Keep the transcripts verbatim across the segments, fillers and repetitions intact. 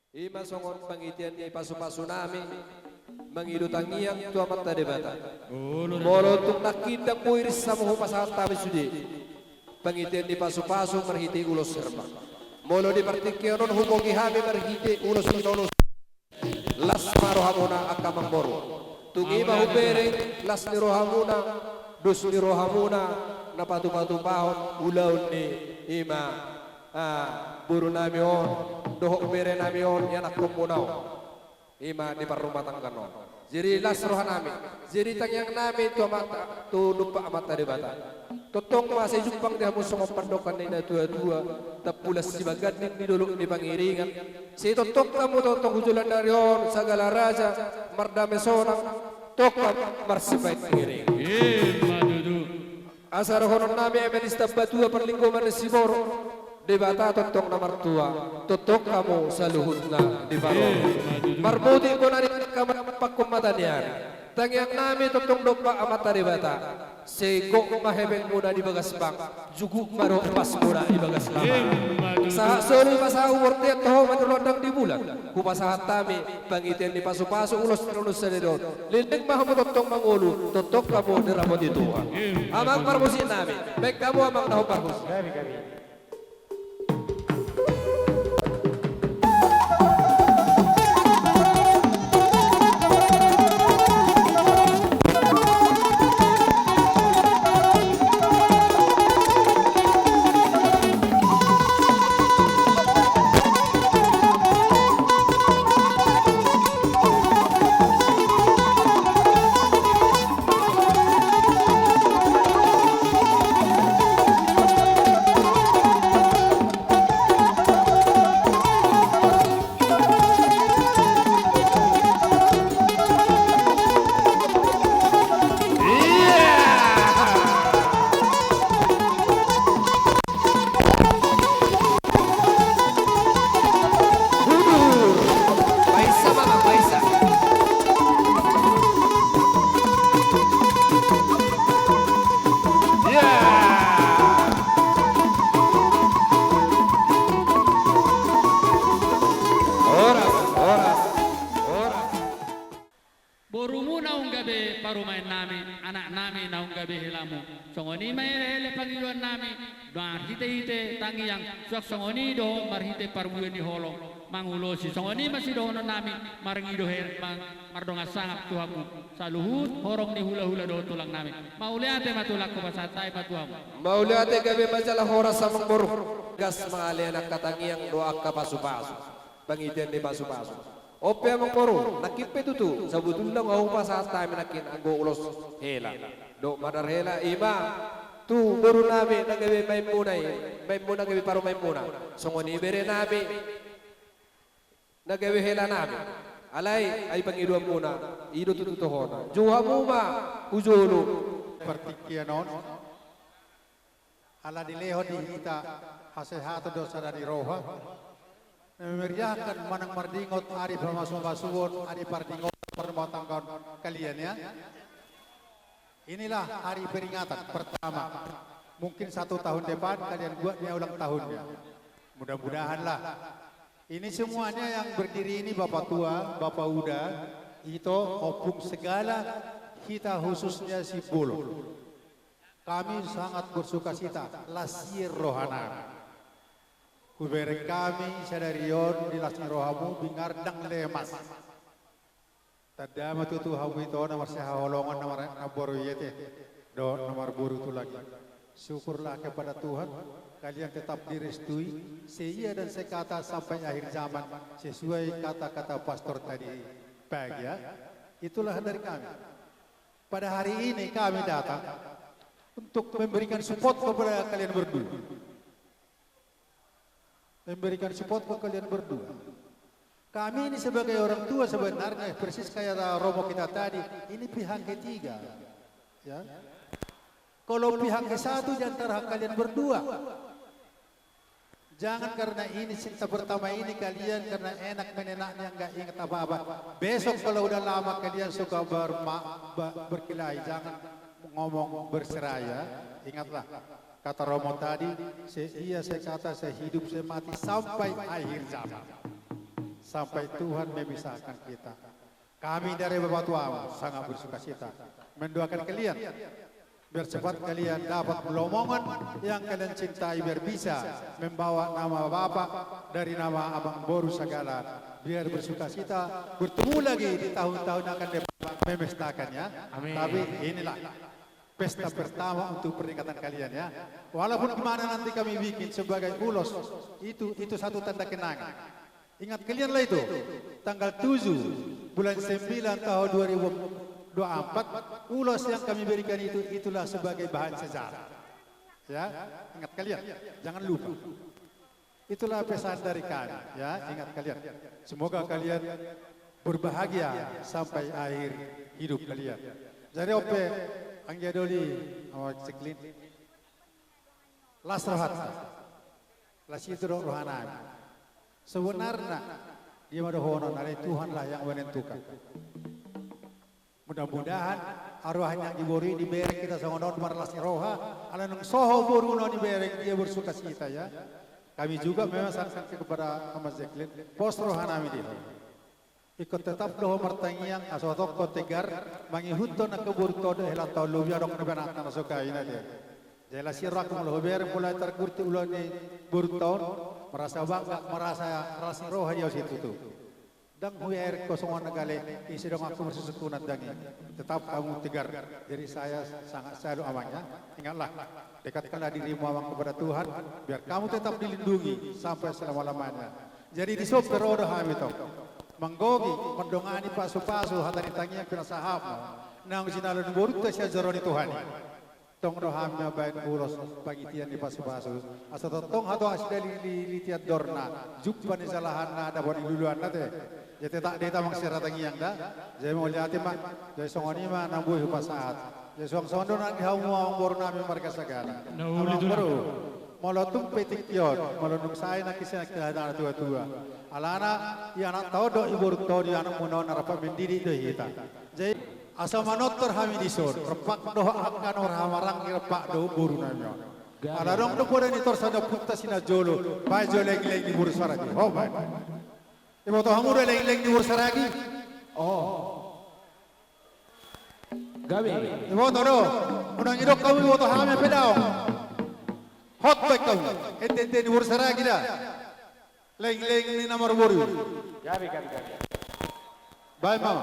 I ma songon pangidoan ni pasu-pasu nami, mangido tangiang tu Amanta Debata. Molo tung nangkin ndang boi rinsamu, hupasahat hami sude pangidoan ni pasu-pasu marhite ulos herba. Molo di partingkian on humogi hami marhite ulos ni tolu, las ma rohamuna angka amangboru. Tung i ma hubereng las ni rohamuna, dos ni rohamuna, na patupa-tupahon ulaon ni i ma, ah, boru nami on dohot bere nami on, ianakhonmuna on. I ma di parrumatanggaon on. Jadi las roha nami, jadi tangiang nami tu Amanta, tu dompak Amanta Debata. Tongtong ma sai jumpang di hamu songon pandohan ni natua-tua, tampulan sibaganding di dolok ni pangiringan. Sai tongtong hamu tongtong hu joloan ni ari on, sagala raja mardame sonang, tongtong marsipaingiringan. Ima tutu. Asa dohonon nami, eme ni sitamba tua parlinggoman ni siborok, Debata tongtong na martua, tongtong hamu saluhutna diparorot. Ima tutu. Marmutik bona ni angka, manampakkon mata ni ari. Tangiang nami tongtong dompak Amanta Debata. Sai gok ma hepengmuna di bagas bang, juguk ma dohot pasmuna di bagas lama. Ima tutu. Sahat solu ma sahat hu bortean, toho ma di rondang di bulan. Hupasahat hami pangidoan ni pasu-pasu, ulos ni tolu sadari on. Leleng ma hamu tongtong mangolu, tongtong hamu dirapoti Tuhan. Ima tutu. Amang parmusik nami, baen hamu amang na hombar musik. Horas, horas, horas. Borumu naung gabe parumaen nami, anak nami naung gabe helamu. Songon i ma elek-elek pangidoan nami, marhite-hite tangiang, suang songon i dohot marhite parbue ni holong mangulosi. Songon i ma sidohonon nami, marngido her-, mar-, mardongan sangap tu hamu saluhut horong ni hula-hula dohot tulang nami. Mauliate ma tulang, hupasahat hami ma tu hamu. Mauliate, gabe ma jala horas amangboru. Gas ma ale angka tangiang dohot angka pasu-pasu. Pangidoan ni pasu-pasu. On pe amangboru, nangkin pe tutu, sabotulna nga hupasahat hami nangkin anggo ulos hela dohot madar hela, i ma tu boru nami na gabe maenmuna i, maenmuna gabe parumaenmuna. Songon i bere nami na gabe hela nami. Alai, ai pangidoanmuna i do tutu tohona. Jou hamu ma hu jolo. Partingkian on. Ala dilehon di hita hasehaton dohot sada ni roha, na memeriahkan manang mardingot ari pamasu-masuon, ari pardingotan parrumatanggaon kalian, ya. Inilah hari peringatan pertama. Mungkin satu tahun depan kalian buat nia ulang tahunnya. Mudah-mudahanlah. Ini semuanya yang berdiri ini, Bapak Tua, Bapak Uda, Ito, Ompung, segala hita khususnya Simbolon. Kami sangat bersukacita, las sier rohanami. Hubereng hami sadari on di las ni rohamu, bingar ndang lemas. Tanda ma tutu hamu ito na marsihaholongan, na mar-, na marboru i ate dohot na marboru tulang i. Syukurlah kepada Tuhan, kalian tetap direstui seia dan sekata sampai akhir zaman, sesuai kata-kata pastor tadi pagi, ya. Itulah dari kami. Pada hari ini kami datang untuk memberikan support kepada kalian berdua. Memberikan support ke kalian berdua. Kami ini sebagai orang tua sebenarnya, persis kayak Romo kita tadi, ini pihak ketiga. Ya. Kalau pihak ke satu di antara kalian berdua, jangan karena ini cinta pertama ini kalian karena enak menenaknya, nggak ingat apa-apa. Besok kalau udah lama kalian suka berma-, ba-, berkelahi, jangan ngomong bercerai, ya. Ingatlah, Kata Romo tadi, sai ia, sai kata, sai hidup, sai mati, sampai akhir zaman. Sampai Tuhan memisahkan kita. Kami dari Bapa Tuamu sangat bersukacita mendoakan kalian. Biar cepat kalian dapat lomongan yang kalian cintai, biar bisa membawa nama Bapa dari nama Amang Boru Sagala. Biar bersukacita bertemu lagi di tahun-tahun yang akan depan memestakannya. Amin. Tapi inilah pesta pertama untuk pernikahan kalian, ya. Walaupun gimana nanti kami bikin sebagai ulos, itu itu satu tanda kenangan. Ingat kalian lah itu, tanggal tujuh bulan sembilan tahun dua ribu dua puluh empat, ulos yang kami berikan itu, itulah sebagai bahan sejarah. Ya, ingat kalian, jangan lupa. Itulah pesan dari kami, ya, ingat kalian. Semoga kalian berbahagia sampai akhir hidup kalian. Jadi on pe, anggia doli, Ama Zeklin, las rohanta, las i do rohanami. Sebenarna, dia ma dohonon, alai Tuhanlah yang menentukan. Mudah-mudahan arwahna ni boru i dibereng hita songon on marlas ni roha, ala nunga soho boruna on dibereng, dia bersukacita, ya. Kami juga memesankan kepada Ama Zeklin, pos rohanami di ho. Ingkon tetap do ho martangiang, asa tongtong tegar, mangihuthon angka borunta on dohot helanta on, lobi adong na binahen na so gabe na dia. Jadi las ni rohangku molo hubereng mulai targurti ulaon ni borunta on, merasa bangga, merasa las ni roha dia situtu. Ndang hubereng ho songon na gale, ise donganku marsisungkunan, ndang i. Tetap kamu tegar. Jadi saya sangat salut, Amang, ya. Ingatlah, dekatkanlah dirimu, Amang, kepada Tuhan, biar kamu tetap dilindungi sampai selama-lamanya. Jadi dison pe ro do hami tong manggohi, mandongani pasu-pasu hata ni tangiang pinasahatmu, naung jinalo ni borunta sian joro ni Tuhan i. Tong do hami mambahen ulos pangitian ni pasu-pasu, asa tongtong hatoha sidalili-lili tiandorna, jumpang ni jalahanna, dapot ni luluanna te. Jadi tetap do hita, Amang, sira tangiang da. Jadi mauliate ma. Jadi songon i ma na boi hupasahat. Jadi suang songon on nang di hamu, Amang, borunami marga Sagala. Na uli, Amang, tulang. Boru, molo tung pe tingki on, molo dung sae nangkin sian angka na tua-tua, alana i anakta on dohot i borunta on, i anakmuna on, na rap mendidik do hita. Jadi asa manortor hami dison, rap dohot angka na marhahamaranggi, rap dohot borunami on. Gabe. Ala adong do poda ni torsa ni ompunta si najolo, baen jo lengileng ni boru Saragi. Ho, baen. Iboto hamu do lengileng ni boru Saragi? Oh. Gabe. Iboto do. Unang didok hamu iboto hami pe daong. Hot baen hamu. Ende-ende ni boru Saragi da. Lengileng ni na marboru. Gabe, gabe, gabe. Baen ma.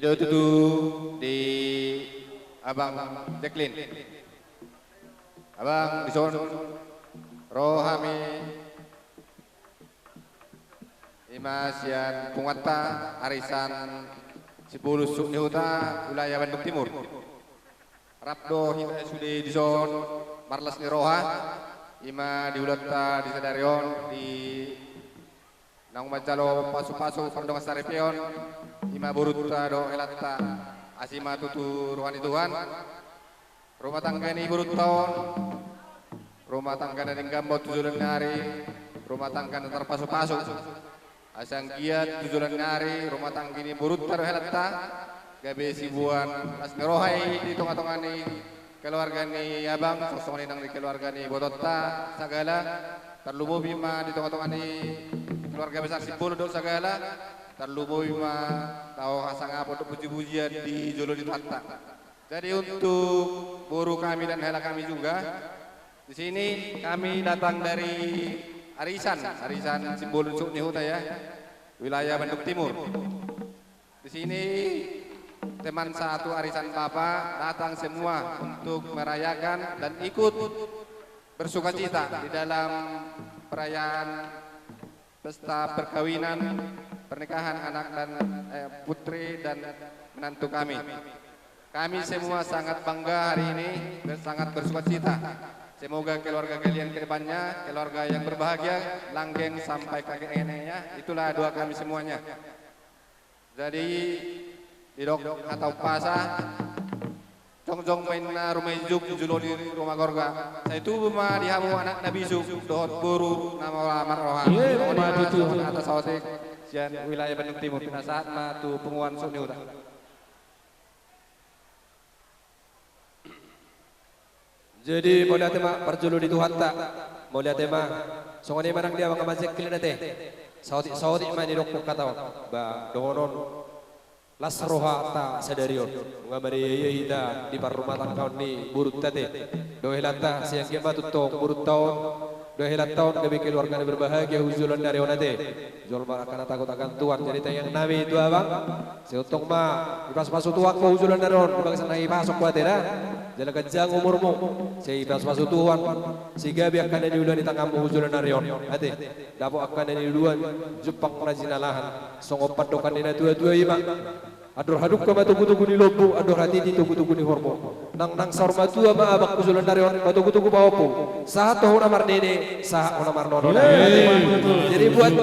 Jolo tutu di Abang Jeklin. Abang, dison ro hami, ima sian punguanta Arisan Sibolon Suhut ni Huta, wilayah Bandung Timur. Rap do hita sude dison marlas ni roha, ima di ulaonta di sadari on, di naung manjalo pasupasu pardongan saripeon, ima borunta dohot helanta, asi ma tutu roha ni Tuhan. Rumah tangga ni borunta on, rumah tangga na denggan ma tu joloan ni ari, rumah tangga na tarpasupasu. Asa anggiat tu joloan ni ari, rumah tangga ni borunta dohot helanta gabe siboan las ni roha i di tongatonga ni keluarga ni abang, songon i nang di keluarga ni ibotonta sagala, tarlumobi ma di tongatonga ni keluarga besar Sibolon dohot sagala, tarlumobi ma tao hasangapon dohot pujipujian di jolo ni Tuhanta. Jadi untuk boru kami dan hela kami juga, di sini kami datang dari Arisan, Arisan Sibolon Suhut ni Huta ya, wilayah Bandung Timur. Di sini teman satu arisan Bapak datang semua untuk merayakan dan ikut bersukacita di dalam perayaan pesta perkawinan, pernikahan anak dan, eh, putri dan menantu kami. Kami semua sangat bangga hari ini dan sangat bersukacita. Semoga keluarga kalian ke depannya keluarga yang berbahagia, langgeng sampai kakek neneknya. Itulah doa kami semuanya. Jadi, didok hata umpasa, jongjong ma inna ruma ijuk di jolo ni ruma gorga. Sai tubu ma di hamu anak na bisuk dohot boru na mauliate marroha. Songon i ma tutu hata saotik sian wilayah Bandung Timur, pinasahat ma tu punguan Suhut ni Huta. Jadi mauliate ma parjolo di Tuhanta. Mauliate ma. Songon i ma nang di abang Ama Jeklin ate. Saotik-saotik ma nidokkon hata on. Ba dohonon las rohanta sadari on. Nunga marria hita di parrumatanggaon ni borunta ate. Dohot helanta, sai anggiat ma tongtong borunta on dohot helanta on gabe keluarga na berbahagia tu joloan ni ari on ate. Jolma angka na takut akan Tuhan. Jadi tangiang nami tu abang, sai tongtong ma dipasupasu Tuhan ho tu joloan ni ari on di bagasan na hupasok ho ate da. Jala ganjang umurmu, sai dipasupasu Tuhan, sai gabe angka na niula ni tanganmu tu joloan ni ari on ate. Dapot angka na niuluan, jumpang na jinalahan. Songon pandohan ni natuatua i ma: Andor hadungka ma togutogu ni lombu, andor hatiti togutogu ni horbo. Nang, nang saur matua ma abang tu joloan ni ari on matogutogu pahompu. Sahat ho na marnini, sahat ho na marnono. Iya, ate. Betul. Jadi buat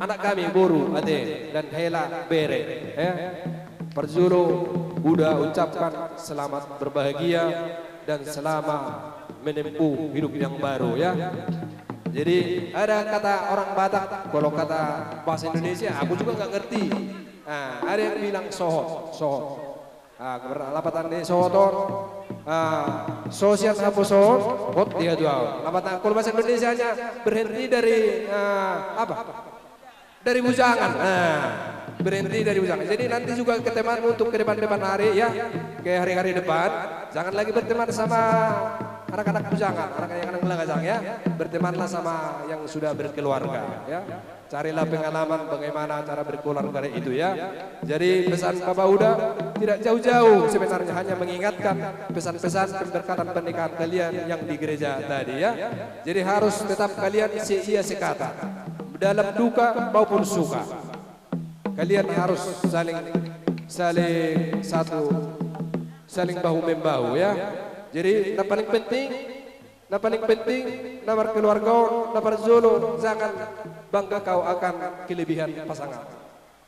anak kami, boru, ate, dan hela, bere, ya. Parjolo, Uda ucapkan selamat berbahagia dan selamat menempuh hidup yang baru, ya. Jadi ada kata orang Batak, kalau kata bahasa Indonesia, aku juga nggak ngerti. Nah, ada yang bilang sohot, sohot. Ah, ber-, lapatan ni sohot on. Ah, so sian haposoon, hot di hatuaon. Lapatan, kalau bahasa Indonesianya berhenti dari, ah, apa? Dari bujangan. Nah, berhenti dari bujangan. Jadi nanti juga ke teman untuk ke depan-depan hari ya, ke hari-hari depan, jangan lagi berteman sama anak-anak bujangan, anak yang anak gelagajang ya. Bertemanlah sama yang sudah berkeluarga ya. Carilah pengalaman bagaimana cara berkeluarga itu ya. Jadi pesan Bapak Uda tidak jauh-jauh sebenarnya, hanya mengingatkan pesan-pesan pemberkatan pernikahan kalian yang di gereja tadi ya. Jadi harus tetap kalian seia sekata dalam duka maupun suka. Kalian harus saling, saling satu, saling bahu membahu ya. Jadi yang paling penting Na paling penting, na markeluarga on, na parjolo, jangan bangga kau akan kelebihan pasangan.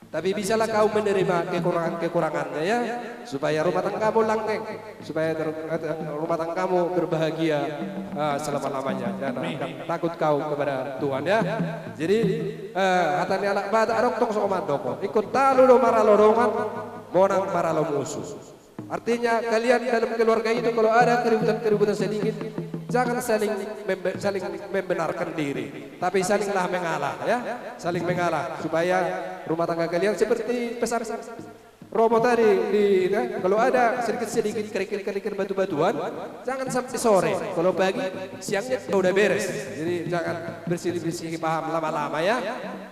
Tapi bisalah kau menerima kekurangan-kekurangannya ya, supaya rumah tanggamu langgeng, supaya ter-, eh, rumah tanggamu berbahagia, ah, selama-lamanya. Dan akan takut kau kepada Tuhan ya. Jadi, eh, hata ni halak Batak adong tong songon mandok: Ingkon talu do maralo dongan, monang maralo musu. Artinya, kalian dalam keluarga itu kalau ada keributan-keributan sedikit, jangan saling membe-, saling membenarkan diri, tapi salinglah mengalah, ya, saling mengalah, supaya rumah tangga kalian seperti pesan Romo tadi di, ya, kalau ada sedikit-sedikit kerikil-kerikil batu-batuan, jangan sampai sore. Kalau pagi, siangnya sudah beres. Jadi jangan berselisih paham lama-lama ya.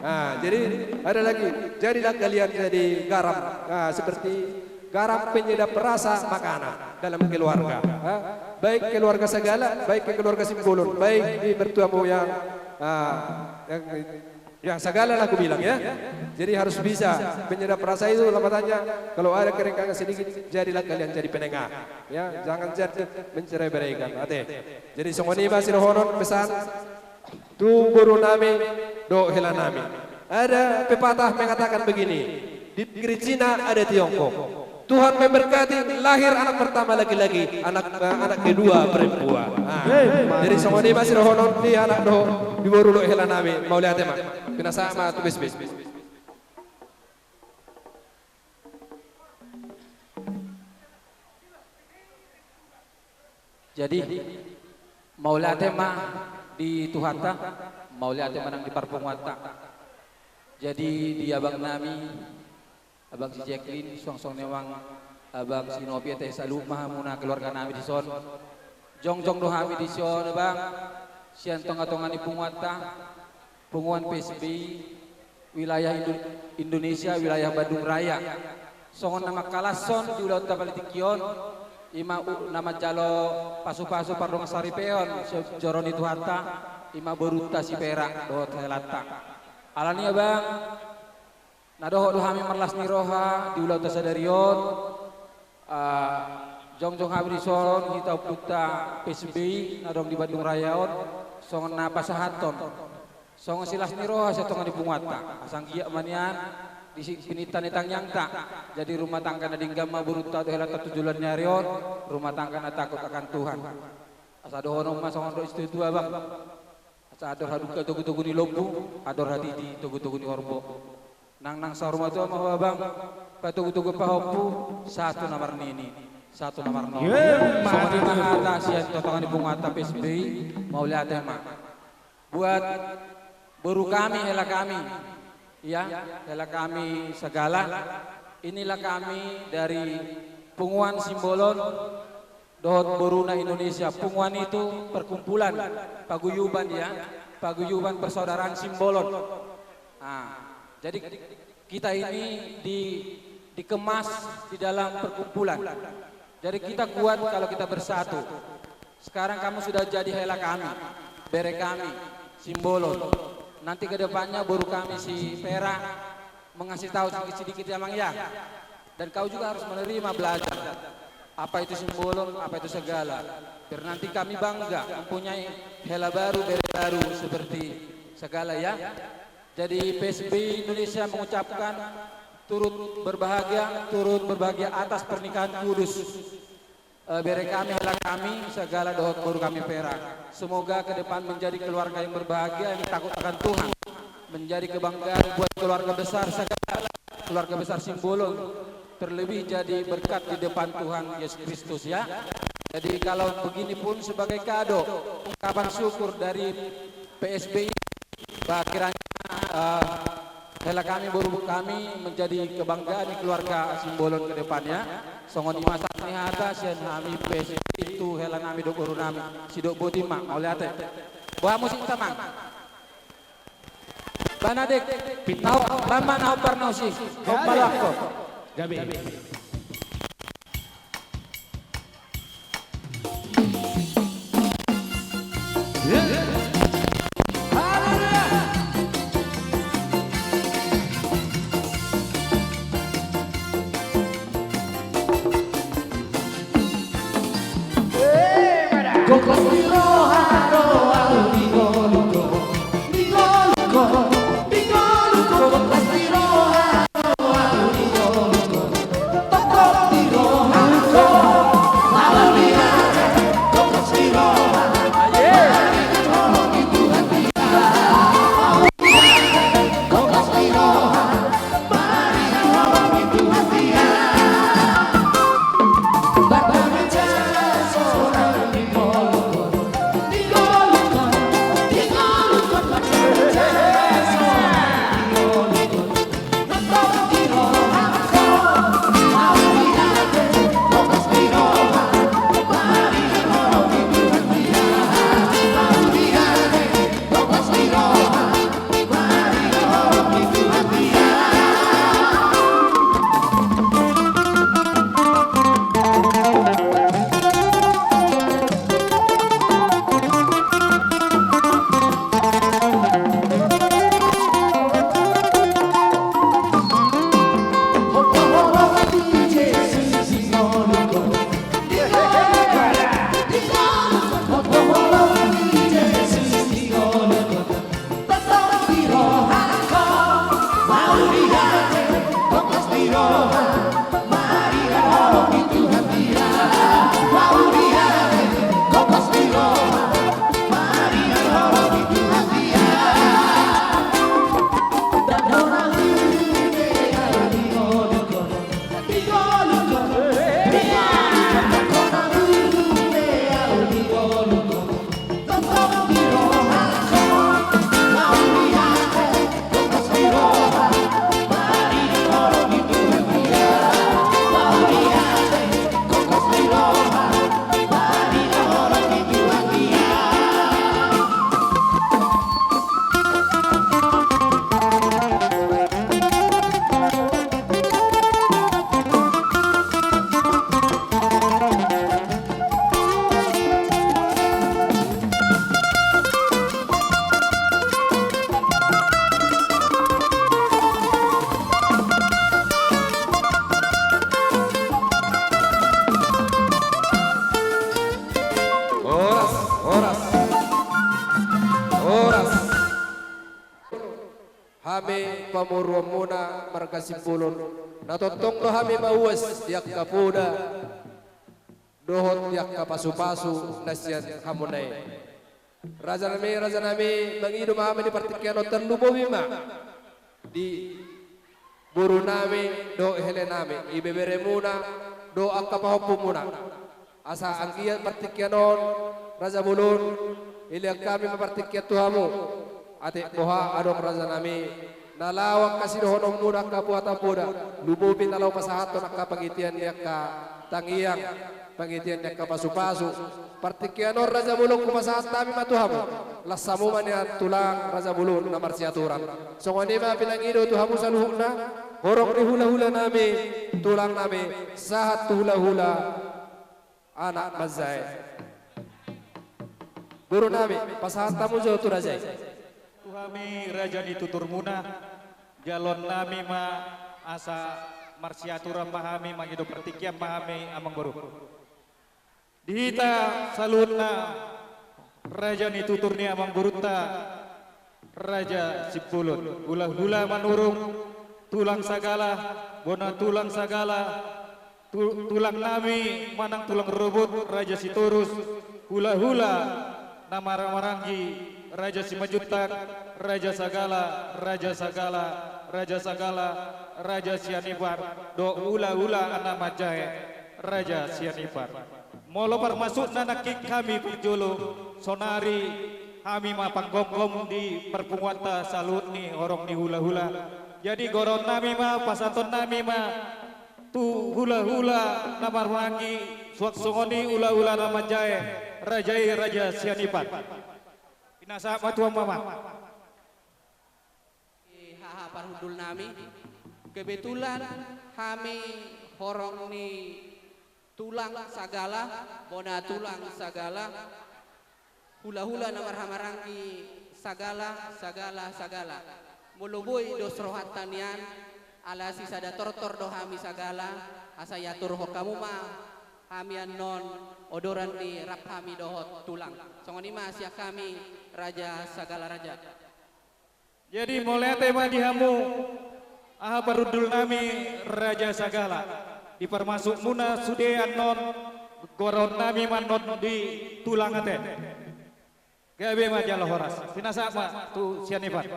Nah, jadi ada lagi, jadilah kalian jadi garam. Nah, seperti garam penyedap rasa makanan dalam keluarga. Ya. Baik keluarga Sagala, baik ke keluarga Simbolon, baik di mertuamu yang, ah, yang Ya, Sagala lah aku bilang ya. Jadi harus bisa menyedap rasa itu, makanya kalau ada kerenggangan sedikit, jadilah kalian jadi penengah. Ya, jangan jadi mencerai-beraikan. Ate. Jadi songon i ma sidohonon pesan tu boru nami dohot hela nami. Ada pepatah mengatakan begini, di negeri Cina ada Tiongkok. Tuhan memberkati, lahir anak pertama laki-laki, anak, eh, anak kedua perempuan. Nah, jadi songon i ma sidohonon di anak dohot di boru dohot hela nami, mauliate ma. Pinasahat ma tu P S B. Jadi, mauliate ma di Tuhanta, mauliate ma nang di parpunguanta. Jadi, di abang nami, abang si Jacqueline, suang songon i ma abang si Novi, ate, salut ma hamuna keluarga nami dison. Jongjong do hami dison, abang, sian tonga-tonga ni punguanta, punguan P S B I wilayah Indo-, Indonesia, wilayah Bandung Raya. Songon na mangkalashon di ulaonta paling tingki on, i ma u-, na manjalo pasu-pasu pardongansaripeon, so-, joro ni Tuhanta, i ma borunta si Pera dohot helanta. Alani, abang, na dohot do hami marlas ni roha di ulaonta sadari on, ah, jongjong hami dison, hita ompunta P S B I na adong di Bandung Raya on, songon na pasahathon. Songon silas ni roha sian tonga ni punguanta, asa anggiat ma nian di si-, pinangido ni tangiangta. Jadi rumah tangga na denggan ma borunta dohot helanta tu joloan ni ari on, rumah tangga na takut akan Tuhan. Asa dohonon ma songon dohot situa-tua, abang. Asa andor halumpang togu-togu ni lombu, andor hatiti togu-togu ni horbo. Nang, nang saur matua ma ho, abang, patogu-togu pahompu, sahat tu na marnini, sahat tu na marnono. Songon i ma hata sian tonga ni punguanta P S B I, mauliate ma. Buat boru kami, hela kami, ya, hela kami Sagala, inilah kami dari punguan Simbolon dohot boruna Indonesia. Punguan itu perkumpulan, paguyuban, ya, paguyuban persaudaraan Simbolon. Nah, jadi kita ini di-, dikemas di dalam perkumpulan. Jadi kita kuat kalau kita bersatu. Sekarang kamu sudah jadi hela kami, bere kami, Simbolon. Nanti ke depannya boru kami si Pera mengasih tahu sedikit-sedikit ya, Mang, ya. Dan kau juga harus menerima, belajar apa itu Simbolon, apa itu Sagala. Biar nanti kami bangga mempunyai hela baru, bere baru seperti Sagala, ya. Jadi P S B I Indonesia mengucapkan turut berbahagia, turut berbahagia atas pernikahan kudus, eh, bere kami, hela kami, Sagala dohot boru kami Pera. Semoga ke depan menjadi keluarga yang berbahagia, yang takut akan Tuhan, menjadi kebanggaan buat keluarga besar Sagala, keluarga besar Simbolon, terlebih jadi berkat di depan Tuhan Yesus Kristus, ya. Jadi kalau begini pun sebagai kado, ungkapan syukur dari P S B I, bah, kiranya, eh, hela kami, boru kami menjadi kebanggaan di keluarga Simbolon ke depannya. Songon i ma sahat ni hata sian hami P S B I tu hela nami dohot boru nami. Sidok boti ma, mauliate. Boha musik, Amang? Bah Nadek, pinta ho, bah, ma na hombar na usik. Hombar ho. Gabe. hami pamoruonmuna marga Simbolon, na tongtong do hami mauas di angka poda dohot di angka pasupasu na sian hamuna i. Rajanami, rajanami, mangido ma hami di partingkian on, tarlumobi ma di borunami dohot helenami, ibeberemuna dohot angka pahompumuna. Asa anggiat partingkian on, Raja Bolon, ilean hami ma partingkian tu hamu. Atik boha adong rajanami, na laho angka sidohononmuna angka buatan poda, lumobi na laho pasahathon angka panghitaan ni angka tangiang, panghitaan ni angka pasupasu. Partingkian on, Raja Bolon, hupasahat hami ma tu hamu. Las hamu ma nian tulang, Raja Bolon, na marsiaturan. Songon i ma pinangido tu hamu saluhutna, horong ni hulahulanami, tulangnami, sahat tu hulahula anak manjae. Borunami, pasahat hamu jo tu raja i. Tu hami raja ni tuturmuna, jaloonnami ma asa marsiaturan ma hami, mangido partingkian ma hami, amangboru. Di hita saluhutna raja ni tutur ni amangborunta, Raja Simbolon, hulahula Manurung, tulang Sagala, bona tulang Sagala, tu-, tulangnami manang tulang rorobot, Raja Sitorus, hulahula na marhahamaranggi, Raja Simanjuntak, Raja Sagala, Raja Sagala, Raja Sagala, Raja Sianipar, dohot hulahula na manjae, Raja Sianipar. Molo parmasukna nangkin hami parjolo, saonari hami ma panggomgom di parpunguanta saluhut ni horong ni hulahula. Jadi goraonnami ma, pasahatonnami ma tu hulahula na marhahamaranggi, suang songon i hulahula na manjae, raja i Raja Sianipar. Pinasahat ma tu hamu, amang. Eh, haha parhundulnami, kebetulan hami horong ni tulang Sagala, bona tulang Sagala, hulahula na marhahamaranggi Sagala, Sagala, Sagala. Molo boi dos rohanta nian, alai sisada tortor do hami Sagala, asa iaturhon hamu ma hami annon odoran ni rap hami dohot tulang. Songon i ma sian hami Raja Sagala Raja. Jadi mauliate ma di hamu, haha parhundulnami Raja Sagala. Di parmasukmuna sude annon, goraonnami ma annon di tulang ate. Gabe ma jala horas. Pinasahat ma tu Sianipar.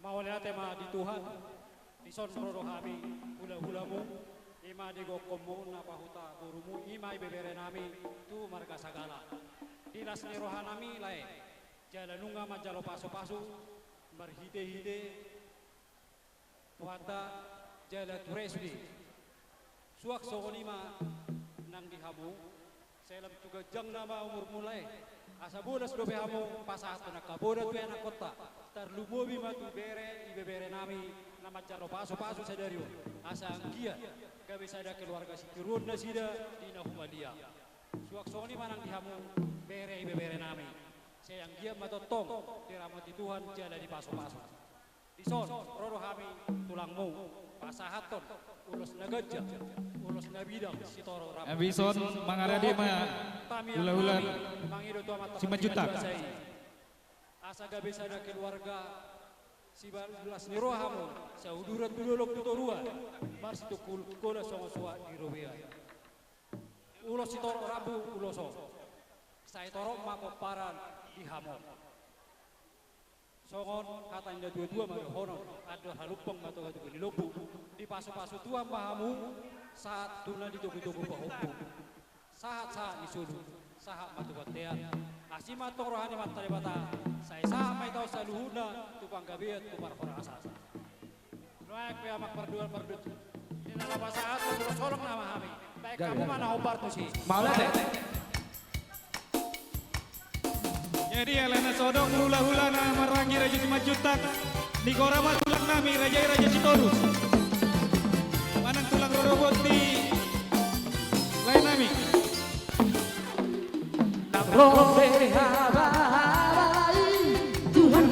Mauliate ma di Tuhan, dison ro do hami hulahulamu, i ma di gokhonmu na pahuta borumu, i ma ibeberenami tu marga Sagala. Di las ni rohanami lae, jala nunga manjalo pasupasu, marhitehite Tuhanta, jala ture sude. Suang songon i ma nang di hamu, sai lam tu ganjangna ma umurmu lae. Asa bolas dope hamu pasahathon angka poda tu ianakhonta. Tarlumobi ma tu bere ibeberenami na manjalo pasupasu sadari on. Asa anggiat gabe sada keluarga sitiruon nasida di na humaliang. Suang songon i ma nang di hamu bere ibeberenami. Sai anggiat ma tongtong diramoti Tuhan jala dipasupasu. Dison ro do hami tulangmu pasahathon ulos na ganjang, ulos na bidang sitorop rambu. Dison mangarade ma hulahula Simanjuntak. Asa gabe sada keluarga sibalas ni roha hamu, sauduran tu dolok tu toruan, marsitungkol holan songon suhat di robean. Ulos sitorop rambu ulos on, sai torop ma pomparan di hamu. Songon hata ni natuatua ma dohonon, andor halumpang ma togatoga ni lombu. Dipasupasu Tuhan ma hamu, sahat tu na di togutogu pahompu. Sahatsahat ni solu, sahat ma tu bontean. Asi ma antong roha ni Amanta Debata, sai sahat ma hita on saluhutna tu panggabean tu parhorasan. Nuaeng pe amang parduan parduan. Di na laho pasahat tu ulos holong nama hami. Baen hamu ma na hombar tusi. Mauliate. Jadi alana so adong hulahula na marhahamaranggi Raja Simanjuntak, nigora ma tulang nami raja i Raja Sitorus. Manang tulang rorobot ni lae nami. Nang ro pe habahaba i, Tuhan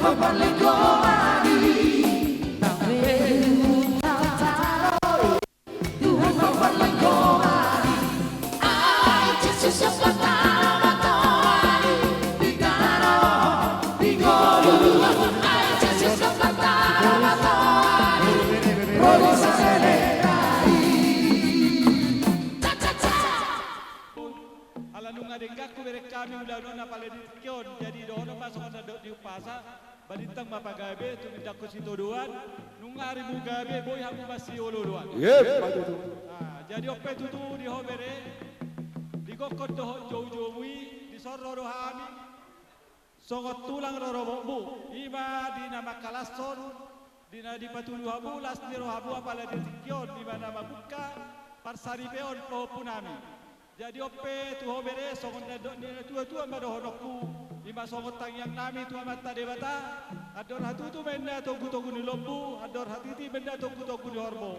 Ala nunga denggan tu bereng hami ulaon on apala di tingki on, jadi dohonon ma songon na dok di umpasa. Balintang ma pagabe, tumindangkon sitodoan, nunga arimu gabe, boi hamu masiolooloan. Emma tutu. Ah, jadi on pe tutu di ho bere, digokhon dohot joujoumu i, dison ro do hami songon tulang rorobotmu, i ma di na mangkalashon, di na dipatudu hamu las ni rohamu apala di tingki on, i ma na mamungka parsaripeon pahompunami. Jadi on pe tu ho bere, songon na nidok ni natuatua ma dohononku, i ma songon tangiangnami tu Amanta Debata, andor hatutu ma inna togutogu ni lombu, andor hatiti ma inna togutogu ni horbo.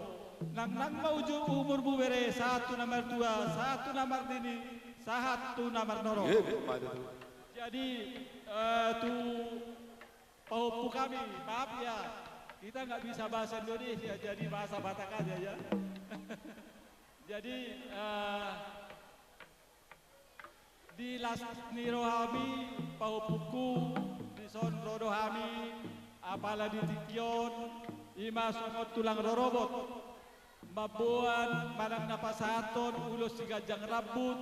Nangnang ma uju umurmu bere, sahat tu na martua, sahat tu na marnini, sahat tu na marnono. Emma tutu. Jadi, eh, tu pahompu kami, maaf ya, kita nggak bisa bahasa Indonesia, jadi bahasa Batak aja ya. Jadi, eh, di las ni rohami, pahompungku, dison ro do hami, apala di tingki on, i ma songon tulang rorobot, mamboan manang na pasahathon ulos siganjang rambut,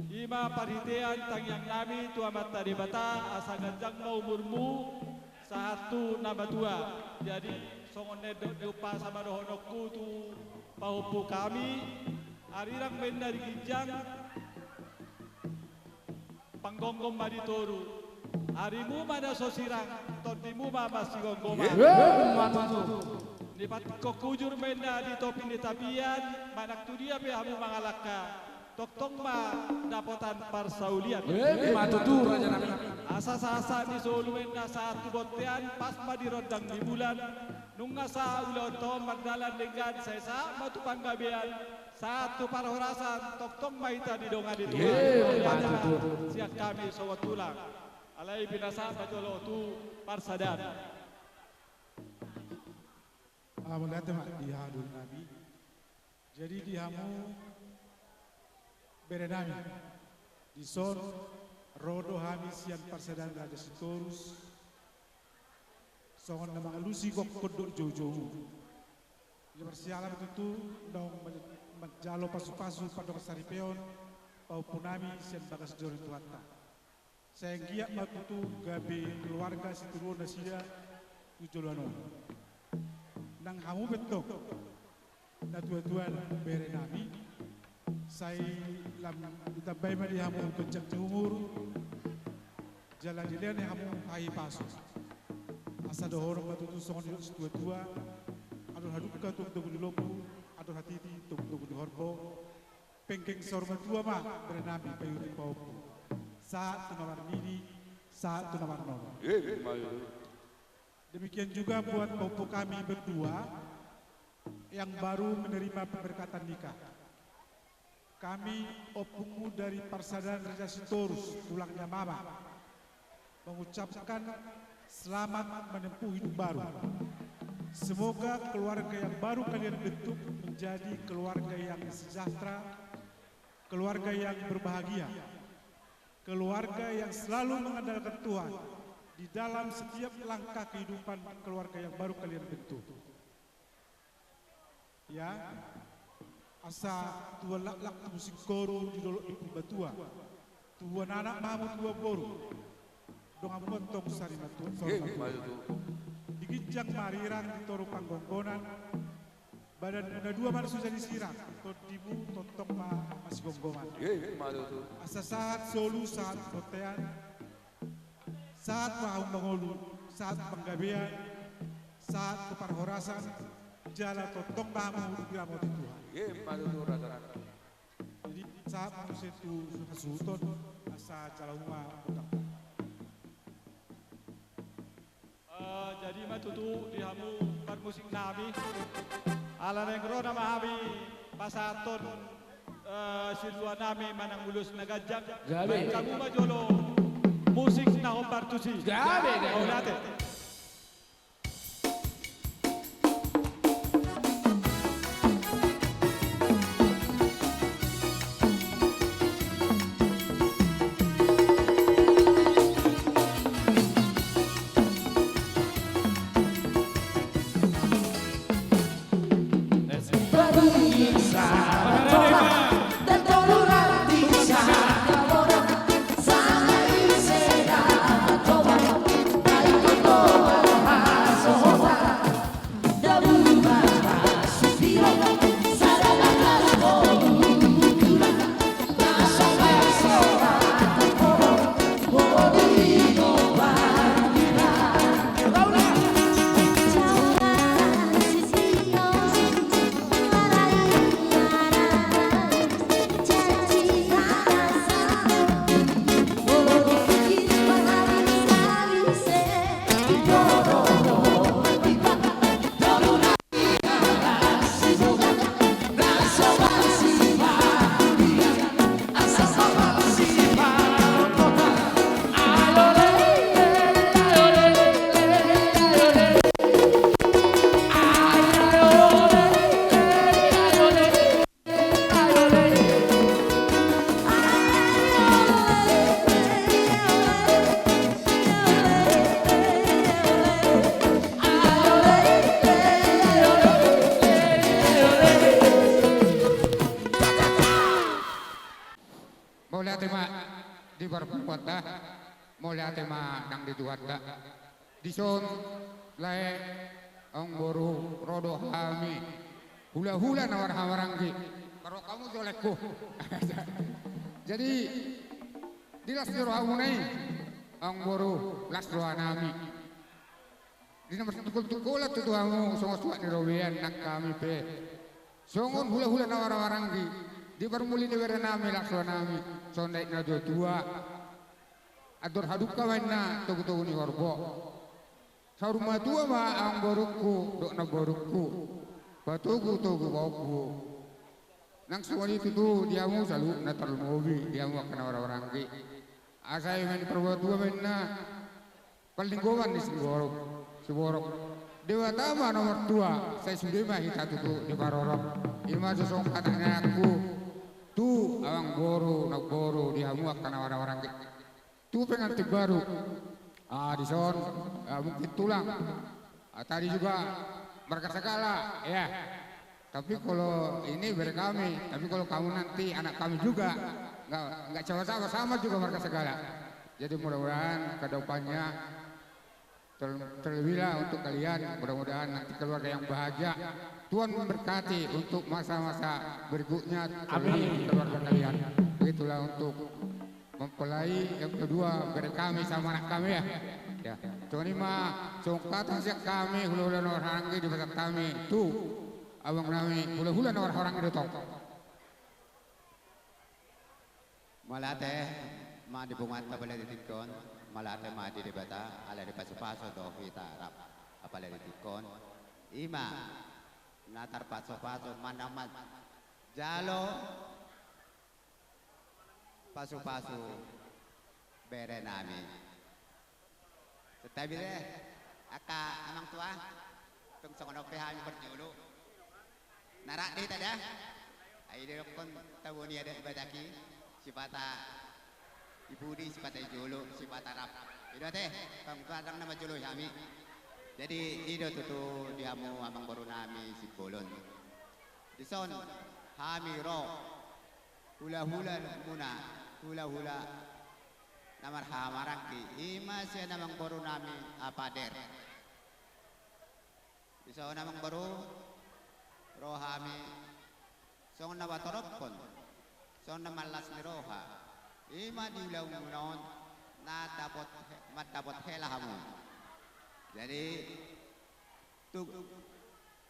i ma parhitean tangiangnami tu Amanta Debata, asa ganjang ma umurmu, sahat tu na matua. Jadi, songon na nidok ni umpasa ma dohononku tu pahompu kami, arirang ma inna di ginjang, panggomgom ma di toru. Arimu ma na so sirang, tondimu ma masigomgoman. Emma tutu. Nipatikko hujur ma inna di topi ni tapian, manang tu dia pe hamu mangalangka, tongtong ma dapotan parsaulian. Emma tutu, rajanami. Asa sahatsahat ni solu ma inna sahat tu bontean, pas ma di rondang ni bulan, nunga sahat ulaonta on mardalan denggan, sai sahat ma tu panggabean, sahat tu parhorasan, tongtong ma hita didongani Tuhan. Emma tutu. Sian hami songon tulang. Alai pinasahat ma jolo tu parsadaan. Ah, mauliate ma di haha dohononnami. Jadi di hamu berenami, dison ro do hami sian parsadaan Raja Sitorus, songon na mangalusi gokhon dohot joujoumu. Jadi marsiala ma tutu naung man-, manjalo pasupasu pandok saripeon pahompunami sian bagas joro ni Tuhanta. Sai anggiat ma tutu gabe keluarga sitiruon nasida tu joloan on. Nang hamu pe tong, natuatua berenami, sai lam ditambai ma di hamu ganjang ni umur, jala dilehon hamu hahipason. Asa dohonon ma tutu songon nidok situatua, andor hadungka togutogu ni lombu, andor hatiti togutogu ni horbo. Penggeng saur matua ma berenami, pairing pahompu, sahat tu na marnini, sahat tu na marnono. Emma tutu. Demikian juga buat pahompu kami berdua yang baru menerima pemberkatan nikah. Kami, ompungmu dari Parsadaan Raja Sitorus, tulangnya Mama, mengucapkan selamat menempuh hidup baru. Semoga keluarga yang baru kalian bentuk menjadi keluarga yang sejahtera, keluarga yang berbahagia, keluarga yang selalu mengandalkan Tuhan di dalam setiap langkah kehidupan keluarga yang baru kalian bentuk. Ya, asa tuan laklak tu singkoru di dolok ni Purbatua. Tuan anak ma hamu tuan boru. Donganmu antong sari matua, saur matua. Di ginjang marirang di toru panggonggonan. Badanmu na dua ma na so jadi sirang, tondimu tongtong ma masigomgoman. Asa sahat solu, sahat bontean. Sahat ma hamu mangolu, sahat panggabean, sahat tu parhorasan, jala tongtong ma hamu diramoti Tuhan. Emma tutu, raja nami. Jadi sahat ma muse tu hasuhuton, asa jalo ma godang. Eh, jadi ma tutu di hamu parmusik nami. Ala naeng ro nama hami pasahathon, eh, silua nami manang ulos na ganjang. Jadi. Baen hamu ma jolo musik na Hombar tusi. Gabe, gabe. Mauliate. Mauliate ma di parpunguanta, mauliate ma nang di Tuhanta. Dison lae, amangboru, ro do hami hulahula na marhahamaranggi. Parro hamu jolekku. Jadi di las ni rohamuna i, amangboru, las rohanami. Di na martungkoltungkolan tutu hamu songon suhat ni robean, nang hami pe songon hulahula na marhahamaranggi. Di parmuli ni berenami, las rohanami, songon didok natuatua, andor hadungka ma inna togutogu ni horbo. Saur matua ma amangborungku dohot namborungku, patogutogu ma ompu. Nang songon i tutu di hamu saluhutna, tarlumobi di hamu angka na marhahamaranggi. Asa i ma, parmatua ma inna panlinggoman ni siborok, siborok. Debata ma na martua, sai sude ma hita tutu diparorot. I ma songon hata ni anakku tu amangboru, namboru, di hamu angka na marhahamaranggi. Tu pengantin baru. Ah, dison, ah, mungkin tulang. Ah, tadi juga marga Segala, ya. Tapi kalau ini bere kami, tapi kalau kamu nanti anak kami juga, nggak, nggak sama-sama, sama juga marga Segala. Jadi mudah-mudahan ke depannya ter-, terlebihlah untuk kalian, mudah-mudahan nanti keluarga yang bahagia. Tuhan memberkati untuk masa-masa berikutnya, terlebih keluarga kalian. Begitulah untuk mempelai yang kedua bere kami sama anak kami, ya. Ya. Songon i ma songon hata sian hami hulahula na marhahamaranggi, dipasahat hami tu abang nami hulahula na marhahamaranggi do tong. Mauliate ma di punguanta pala di tingki on, mauliate ma di Debata ala dipasupasu do hita rap apala di tingki on. I ma na tarpasupasu manang manjalo pasupasu bere nami. Santabi do angka amang tua. Tung songon on pe hami parjolo. Na rap do hita da. Ai didokkon tabo ni adat Batak i, sipata i pudi, sipata i jolo, sipata rap. I do ate, tong tu adong na manjoloi hami. Jadi i do tutu di hamu amangboru nami Simbolon. Dison hami ro hulahula muna, hulahula na marhahamaranggi, i ma sian amangboru nami Apader. Dison amangboru, ro hami songon na patorophon, songon na mallas ni roha, i ma di ulaon muna on na dapot, mandapot hela hamu. Jadi tu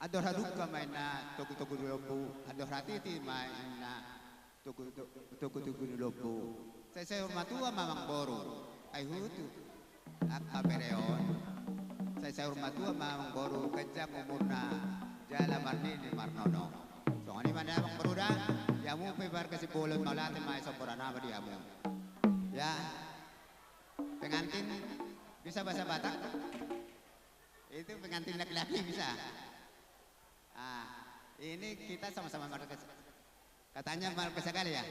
andor hadungka ma inna togutogu ni lombu, andor hatiti ma inna togu, to-, togutogu ni lombu. Sai saur matua ma amangboru, ai hutu angka bere on. Sai saur matua ma amangboru, ganjang umurna jala marnini marnono. Songon i ma inna amangboru da. Di hamu pe marga Simbolon, mauliate ma, i somba roha nama di hamu. Ya. Pengantin bisa bahasa Batak? Itu pengantin laki-laki bisa. Ah, ini kita sama-sama marga, katanya marga Sagala ya.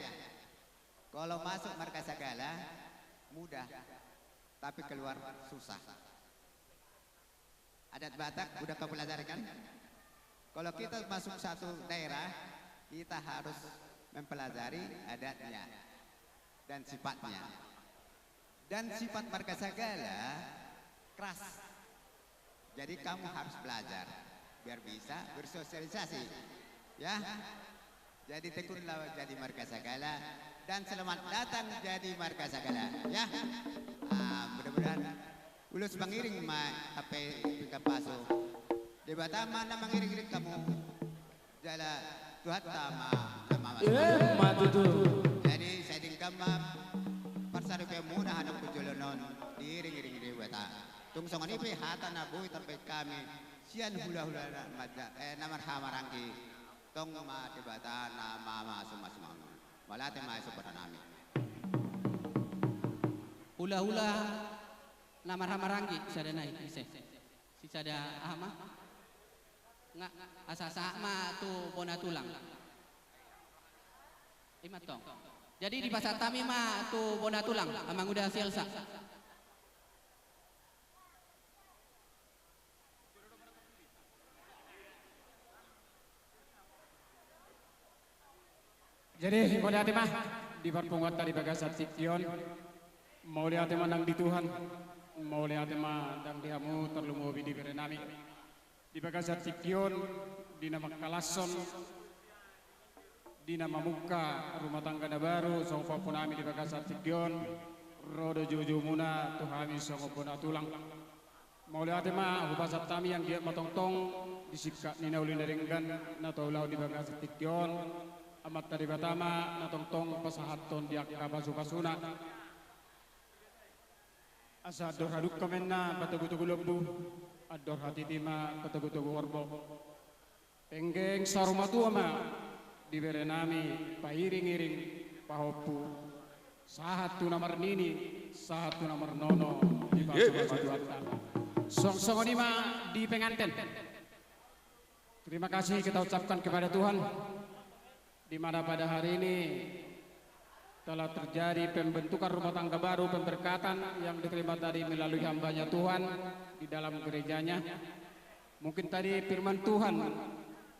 Kalau masuk marga Sagala mudah, tapi keluar susah. Adat Batak udah kau pelajari kan? Kalau kita masuk satu daerah, kita harus mempelajari adatnya dan sifatnya. Dan sifat marga Sagala keras. Jadi kamu harus belajar biar bisa bersosialisasi. Ya. Jadi tekunlah jadi marga Sagala dan selamat datang jadi marga Sagala. Ya. Ah, mudah-mudahan ulos mangiring ma hape pinggan pasu. Debata ma na mangiring-iring hamu. Jala Tuhanta ma na mamasu. Emma tutu. Jadi sai denggan ma parsaripeonmuna hamu tu joloan on diiring-iring Debata. Tung songon i pe hata na boi tarbahen hami sian hula-hula na marja-, eh, na marhahamaranggi. Tong ma Debata na mamasu-masu ma. Mauliate ma i sombononnami. Hula-hula na marhahamaranggi sada nai ise. Sisada aha ma? Nga, asa sahat ma tu bona tulang. Ima tong. Jadi dipasahat hami ma tu bona tulang, Amanguda Sialsa. Jadi, mauliate ma di parpunguanta di bagasan tingki on. Mauliate ma nang di Tuhan. Mauliate ma nang di hamu tarlumobi di berenami. Di bagasan tingki on, di na mangkalashon, di na mamungka rumah tangga na baru, songon pahompunami di bagasan tingki on, ro do joujoumuna tu hami songon bona tulang. Mauliate ma hupasahat hami, anggiat ma tongtong di singkat ni na uli na denggan na taulahon di bagasan tingki on, Amanta Debata ma na tongtong pasahathon di angka pasupasuna. Asa andor hadungka ma inna patogutogu lombu, andor hatiti ma patogutogu horbo. Penggeng saur matua ma di berenami pairing-iring pahompu, sahat tu na marnini, sahat tu na marnono, dipasupasu Tuhanta. Songon i ma di penganten. Terima kasih kita ucapkan kepada Tuhan, di mana pada hari ini telah terjadi pembentukan rumah tangga baru, pemberkatan yang diterima tadi melalui hambanya Tuhan di dalam gerejanya. Mungkin tadi firman Tuhan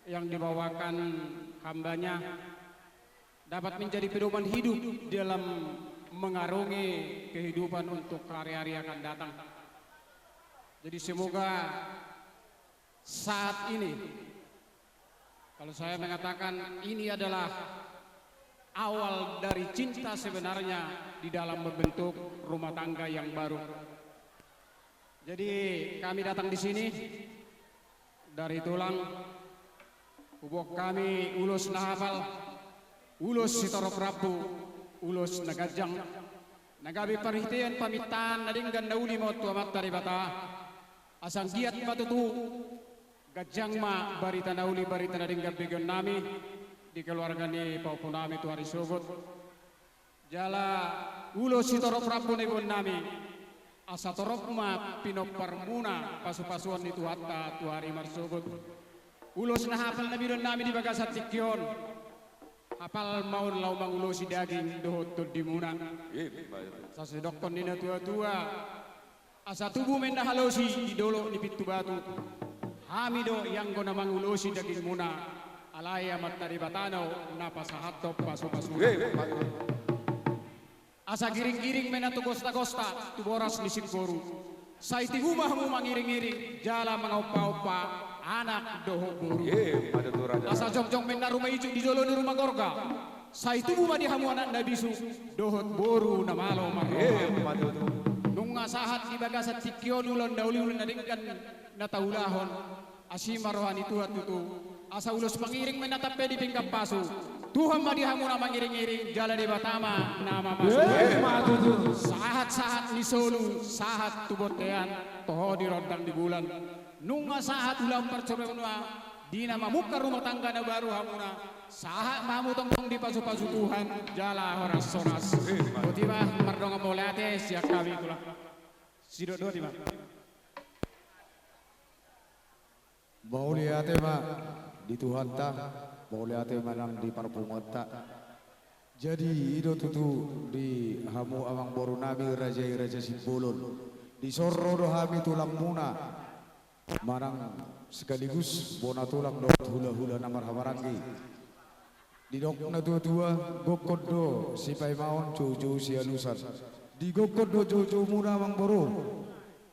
yang dibawakan hambanya dapat menjadi pedoman hidup dalam mengarungi kehidupan untuk hari-hari akan datang. Jadi semoga saat ini, kalau saya mengatakan ini adalah awal dari cinta sebenarnya di dalam membentuk rumah tangga yang baru. Jadi kami datang di sini dari tulang, huboan hami ulos na hapal, ulos sitorop rambu, ulos na ganjang, na gabe parhitean pamintaan na denggan na uli ma on tu Amanta Debata. Asa anggiat ma tutu ganjang ma barita na uli, barita na denggan begeonnami di keluarga ni pahompunami tu ari sogot. Jala ulos sitorop rambu na iboannami, asa torop ma pinomparmuna pasupasuon ni Tuhanta tu ari marsogot. Ulos na hapal na nidoannami di bagasan tingki on, hapal ma on laho mangulosi daging dohot tondimuna. Asa sidokkon ni natuatua, asa tubu ma inna halosi di dolok ni pintu batu. Hami do i anggo na mangulosi dagingmuna, alai Amanta Debata do na pasahathon pasupasuna. Asa giringgiring ma inna tu gostagosta, tu boras ni singkoru. Sai tubu ma hamu mangiringiring jala mangompaompa anak dohot boru. Asa jongjong ma inna ruma ijuk di jolo ni ruma gorga. Sai tubu ma di hamu anak na bisu dohot boru na malo marroha. Nunga sahat di bagasan tingki on ulaon na uli, ulaon na denggan na taulahon. Asi ma roha ni Tuhan tutu. Asa ulos mangiring ma inna tampe di pinggan pasu. Tuhan ma di hamu na mangiringiring jala Debata ma na mamasu. Sahat-sahat ni solu, sahat tu bontean, toho di rondang ni bulan. Nunga sahat ulaon parsaurona, Di na mamungka rumah tangga na baru hamuna, sahat ma hamu tongtong dipasupasu Tuhan, jala horas-horas. Boti ma, mardongan mauliate sian hami tulang. Sidok dua di ma. Mauliate ma di Tuhanta, mauliate ma nang di parpunguanta. Jadi i do tutu di hamu amangboru nami raja i Raja Simbolon. Dison ro do hami tulangmuna, manang sekaligus bona tulang dohot hulahula na marhahamaranggi. Didok na tuatua, gokhon do sipaimaon, joujou sialusan. Di gokhon do joujoumuna amangboru.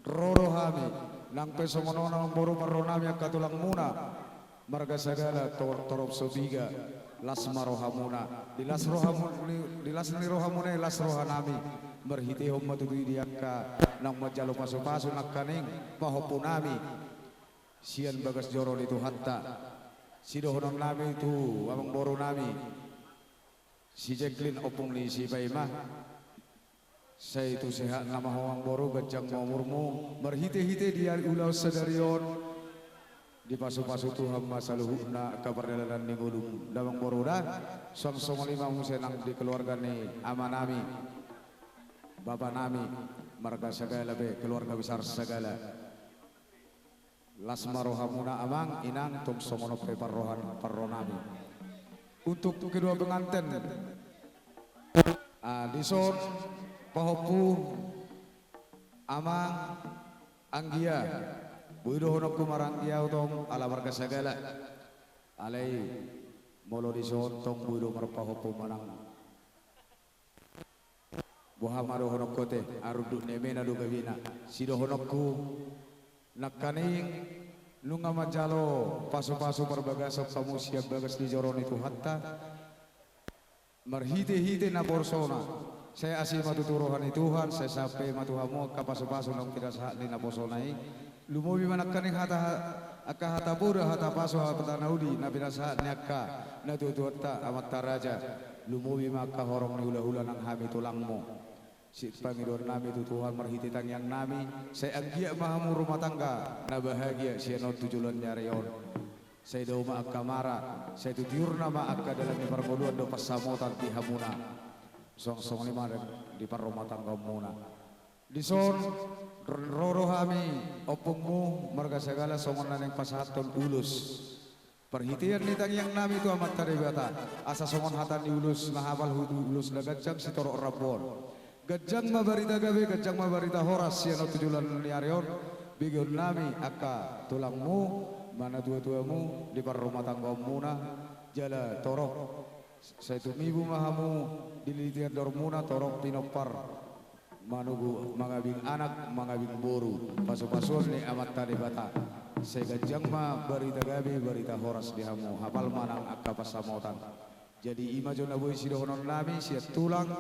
Ro do hami, nang pe songon on amangboru parro nami angka tulangmuna. Marga Sagala tor-, torop Sopiga, las ma rohamuna. Di las rohamu-, di, di las ni rohamuna i las rohanami. Marhitehon ma tutu i di angka naung manjalo pasupasu nangkaning pahompu nami sian bagas joro ni Tuhanta. Sidohonon nami tu amangboru nami si Jeklin, ompung ni si Paima. Sai tu sehat nama ho amangboru, ganjang ma umurmu. Marhitehite di ari ulaon sadari on, dipasupasu Tuhan ma saluhutna angka pardalanan ni ngolum da amangboru da. Suang songon i ma muse nang di keluarga ni ama nami, bapa nami, marga Sagala pe, keluarga besar Sagala. Las ma rohamuna amang inang, tung songon on pe parrohan parro nami. Untuk kedua pengantin, ah, dison pahompu amang anggia, boi dohononku maranggia au tong ala marga Sagala. Alai molo dison tong boi do marpahompu manang boha ma dohononku te, arunduk ni emena do gabena. Sidohononku nangkaning nunga manjalo pasupasu parbagason hamu sian bagas ni joro ni Tuhanta. Marhitehite naposona, sai asi ma tutu roha ni Tuhan, sai sampe ma tu hamu angka pasupasu naung pinasahat ni naposona i. Lumobi ma nangkaning hata, angka hata poda, hata pasu, hata na uli na pinasahat ni angka natuatuanta, amanta raja. Lumobi ma angka horong ni hulahula nang hami tulangmu. Sipangidoan nami tu Tuhan marhite tangiang nami, sai anggiat ma hamu rumah tangga na bahagia sian on tu joloan ni ari on. Sai dao ma angka mara, sai tu tiurna ma angka dalan ni parngoluan dohot pansamotan di hamuna. Suang songon i ma di parrumahtanggaonmuna. Dison ro do hami ompungmu marga Sagala songon na naeng pasahathon ulos. Parhitean ni tangiang nami tu Amanta Debata, asa songon hata ni ulos na hapal huhut ulos na ganjang sitorop rambu on. Ganjang ma barita gabe, ganjang ma barita horas sian on tu joloan ni ari on. Begeon nami angka tulangmu, ma natuatuamu di parrumahtanggaonmuna, jala torop sai tumibu ma hamu di litian dohormuna, torop pinompar. Manogu mangabing anak, mangabing boru, pasupasuon ni Amanta Debata. Sai ganjang ma barita gabe, barita horas di hamu, hapal ma nang angka pansamotan. Jadi i ma jo na boi sidohonon nami sian tulang.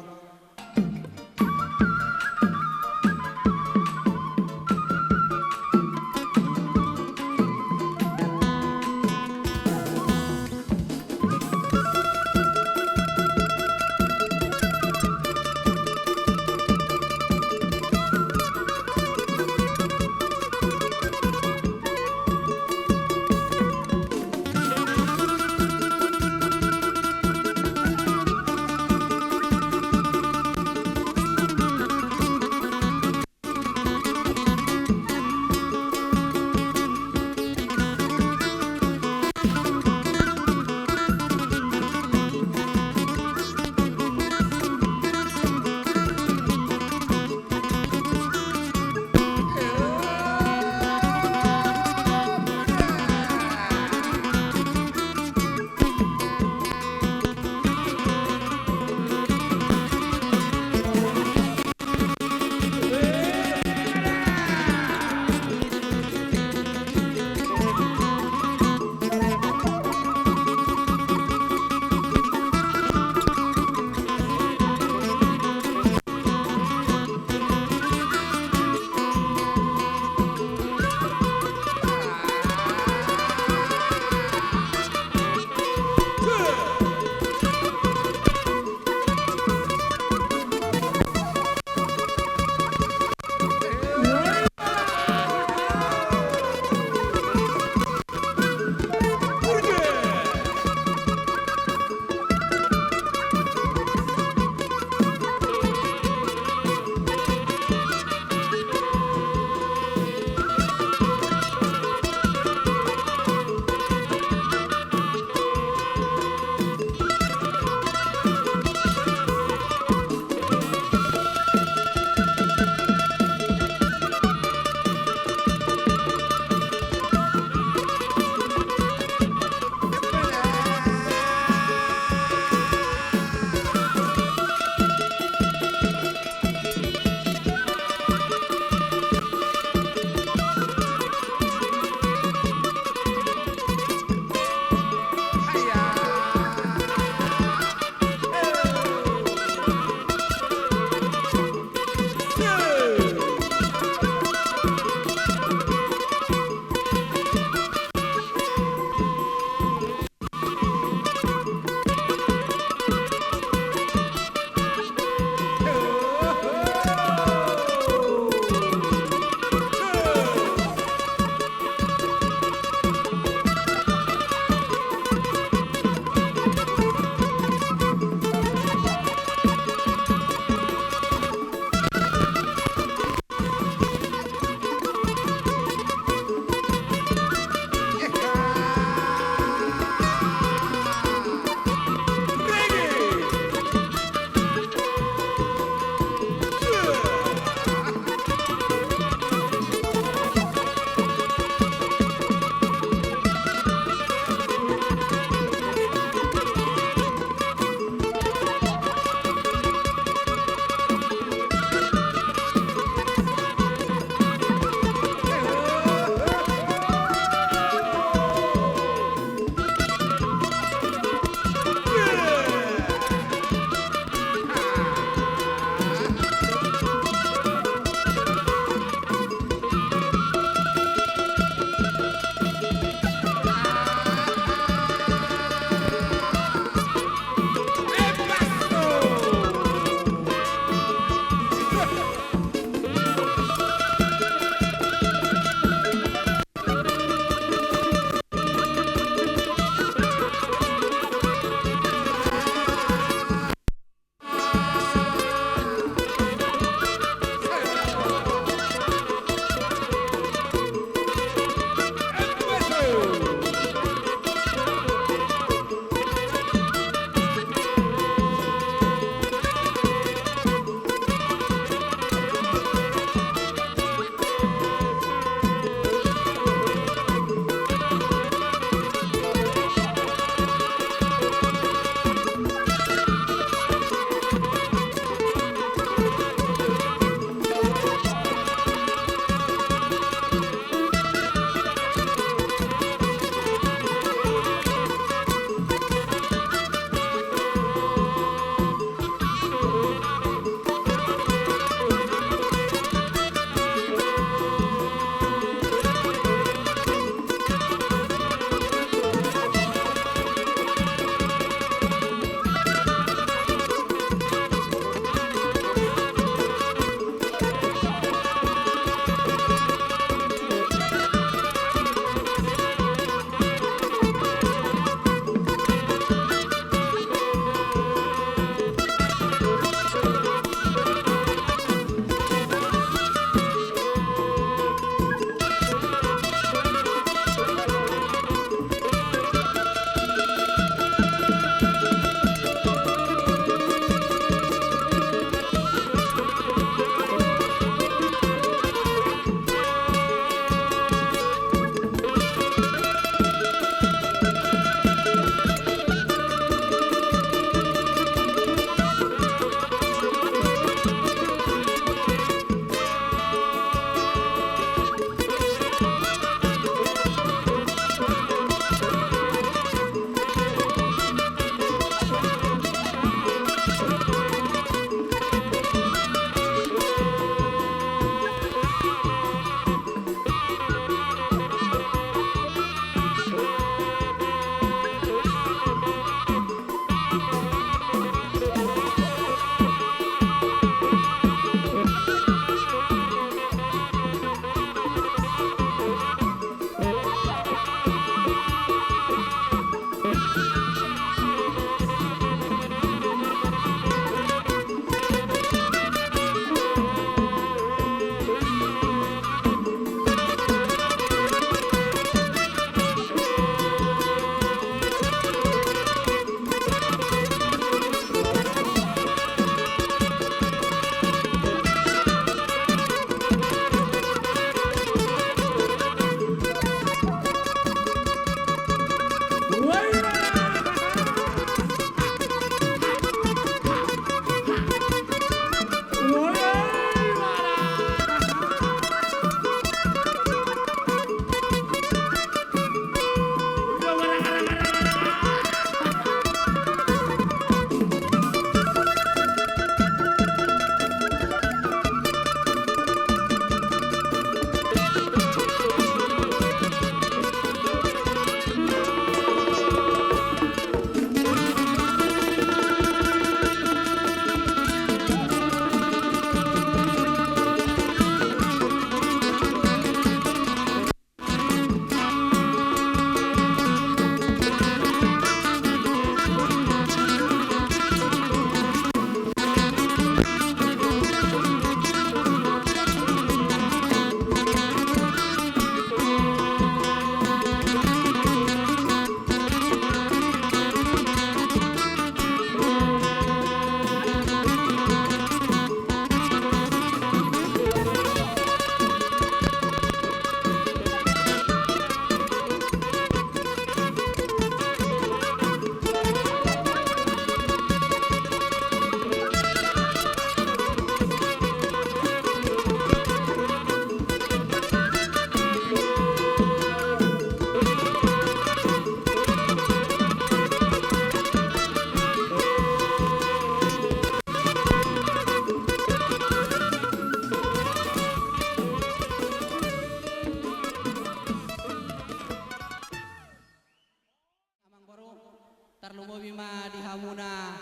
Tarlumobi ma di hamuna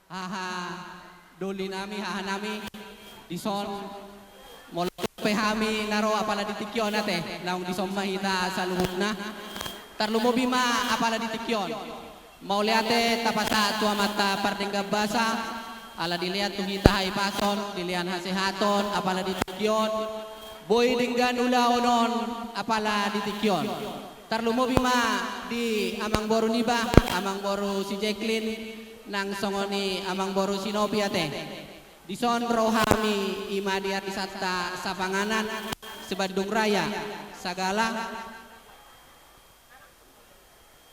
haha doli nami, haha nami, dison molo pe hami na ro apala di tingki on ate, naung dison ma hita saluhutna. Tarlumobi ma apala di tingki on. Mauliate tapasahat tu Amanta pardenggan basa, ala dilean tu hita hahipason, dilean hasehaton apala di tingki on, boi denggan ulaon on apala di tingki on. Tarlumobi ma di amangboru niba, amangboru si Jeklin, nang songon i amangboru si Nopi ate. Dison ro hami i ma di arisanta sapanganan, Sebandung Raya, Sagala.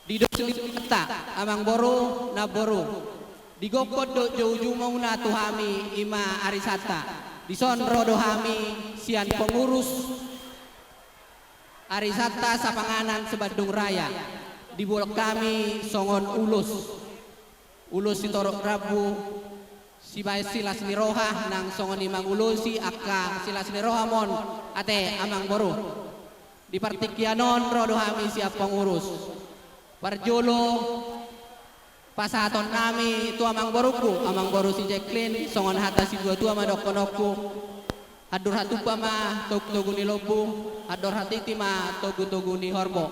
Di dos ni amanta, amangboru, namboru. Digokkon do joujumuna tu hami i ma arisanta. Dison ro do hami sian pengurus arisanta sapanganan Sebandung Raya. Dibuat hami songon ulos. Ulos sitorop rambu, sibaen silas ni roha, nang songon i mangulosi angka silas ni roha mon, ate amangboru. Di partingkian on ro do hami sian pengurus. Parjolo pasahaton nami tu amangborungku, amangboru si Jeklin, songon hata situa-tua ma dohononku. Andor hatupa ma togu-togu ni lombu, andor hatiti ma togu-togu ni horbo.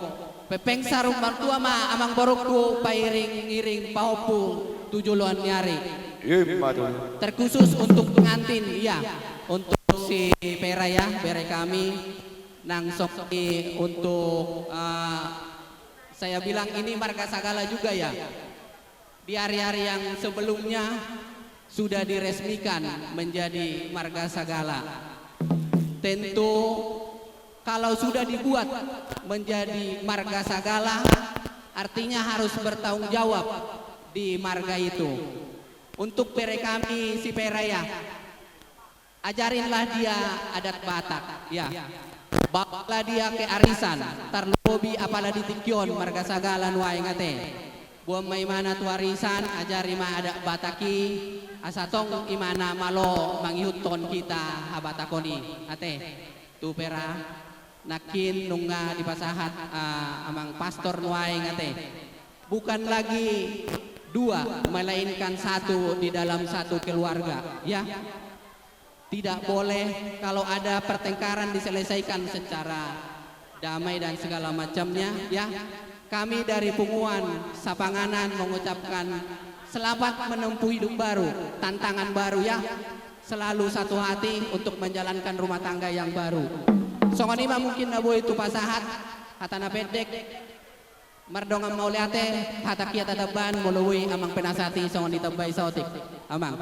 Pepeng saur matua ma amangborungku, pairing-iring pahompu tu joloan ni ari. Ima tutu. Terkhusus untuk pengantin, ya, untuk si Pera ya, bere kami, nang songon i untuk, eh, saya bilang ini marga Sagala juga ya. Di hari-hari yang sebelumnya sudah diresmikan menjadi marga Sagala. Tentu kalau sudah dibuat menjadi marga Sagala, artinya harus bertanggung jawab di marga itu. Untuk bere kami si Pera ya, ajarinlah dia adat Batak, ya. Bawalah dia ke arisan, tarlumobi apala di tingki on marga Sagala nuaeng ate. Boan ma imana tu arisan, ajari ma adat Batak i, asa tong imana malo mangihuthon hita habatakon i ate. Tu Pera, nangkin nunga dipasahat, ah, amang pastor nuaeng ate. Bukan lagi dua, melainkan satu di dalam satu keluarga, ya. Tidak boleh kalau ada pertengkaran diselesaikan secara damai dan segala macamnya, ya. Kami dari Punguan Sapanganan mengucapkan selamat menempuh hidup baru, tantangan baru, ya. Selalu satu hati untuk menjalankan rumah tangga yang baru. Songon i ma mungkin na boi tu pasahat, hata na pendek. Mardongan mauliate, hatangki hata tambahan, molo boi amang penasehat i songon i tambai saotik. Amang.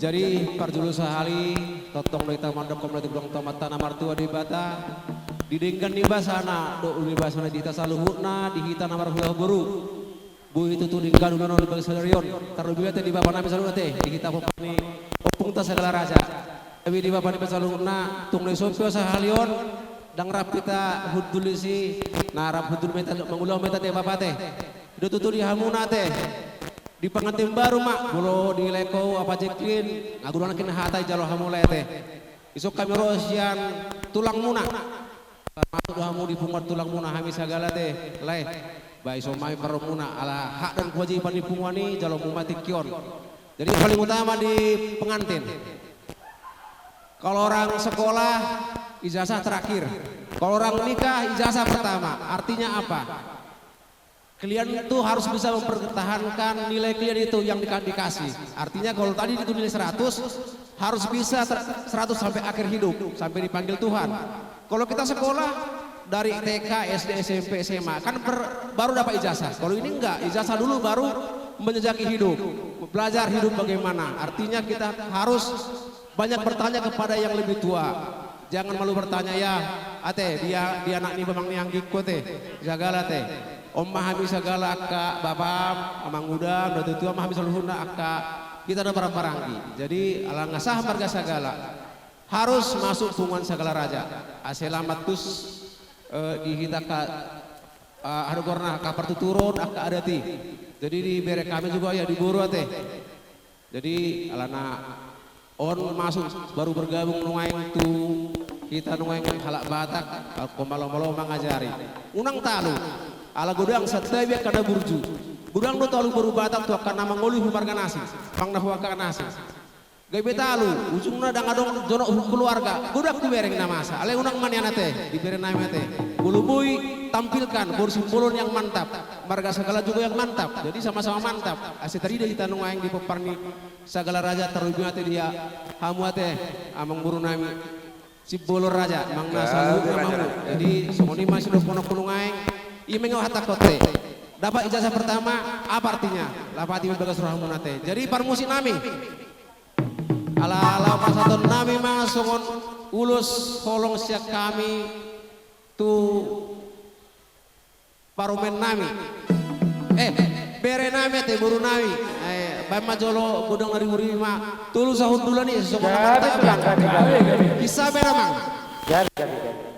Jadi, parjolo sahali, tongtong do hita mandok hamu tu Amanta na martua Debata, di denggan ni basana, dohot uli ni basana di hita saluhutna, di hita na marhula boru. Boi tutu denggan ulaon on di bagasan sadari on, tarlumobi ate di bapa nami saluhutna ate, di hita pomparan ni ompungta Sagala Raja. Tapi di bapa nami saluhutna, tung na dison pe sahali on, ndang rap hita hundul disi, na rap hundul ma hita mangulahon ma hita ate bapa ate. I do tutu di hamuna ate. Di pengantin baru ma, molo di lae ho apa Jeklin, nga godang nangkin hata dijalo hamu lae ate. Dison hami ro sian tulangmuna. Tarmasuk do hamu di punguan tulangmuna hami Sagala ate, lae. Ba dison ma hami parromuna, ala hak dan kewajiban ni punguan i, jalomu ma tingki on. Jadi paling utama di pengantin. Kalau orang sekolah, ijazah terakhir. Kalau orang nikah, ijazah pertama. Artinya apa? Kalian itu harus bisa mempertahankan nilai kalian itu yang dika-, dikasih. Artinya kalau tadi itu nilai seratus, harus bisa ter-, seratus sampai akhir hidup, sampai dipanggil Tuhan. Kalau kita sekolah dari T K, S D, S M P, S M A, kan per-, baru dapat ijazah. Kalau ini enggak, ijazah dulu baru menjejaki hidup. Belajar hidup bagaimana. Artinya kita harus banyak bertanya kepada yang lebih tua. Jangan malu bertanya, ya, ate, dia, dia anak ni bapa ni anggingku ate, Sagala ate. On ma hami Sagala angka bapam, amangudam, natuatua ma hami saluhutna angka hita na marhahamaranggi. Jadi, ala nga sah marga Sagala, harus masuk punguan Sagala Raja. Asa selamat tutu, eh, di hita angka, eh, aha do goarna, angka partuturon, angka adat i. Jadi, di bere hami juga ya, di boru ate. Jadi, alana on masuk baru bergabung nuaeng tu Hita nuaeng halak Batak, angka malo-malo mangajari. Unang talu, ala godang santabi angka na burju. Godang do talu boru Batak tu angka na mangolu hu marga na asing, manang na hu angka na asing. Gabe talu, ujungna ndang adong jonok hu keluarga, godang dibereng na masa. Alai unang ma nian ate, dibereng nami ate. Molo boi, tampilkan boru Simbolon yang mantap, marga Sagala juga yang mantap. Jadi sama-sama mantap. Asa tarida hita nuaeng di pomparan ni Sagala Raja, tarlumobi ate di hamu ate, amangboru nami Simbolon Raja, manang na saluhutna manang. Jadi songon i ma sidohononku nuaeng. I ma ingot hatangku ate. Dapat ijazah pertama, apa artinya? Lapati ma bagas rohamuna ate. Jadi parmusik nami, ala laho pasahaton nami ma songon ulos holong sian hami tu parumaen nami. Eh, bere nami ate, boru nami. Eh, baen ma jolo godang na ribu-ribu ma. Tolu sahundulan i songon na martabang. Bisa bere mang. Jadi, jadi, jadi.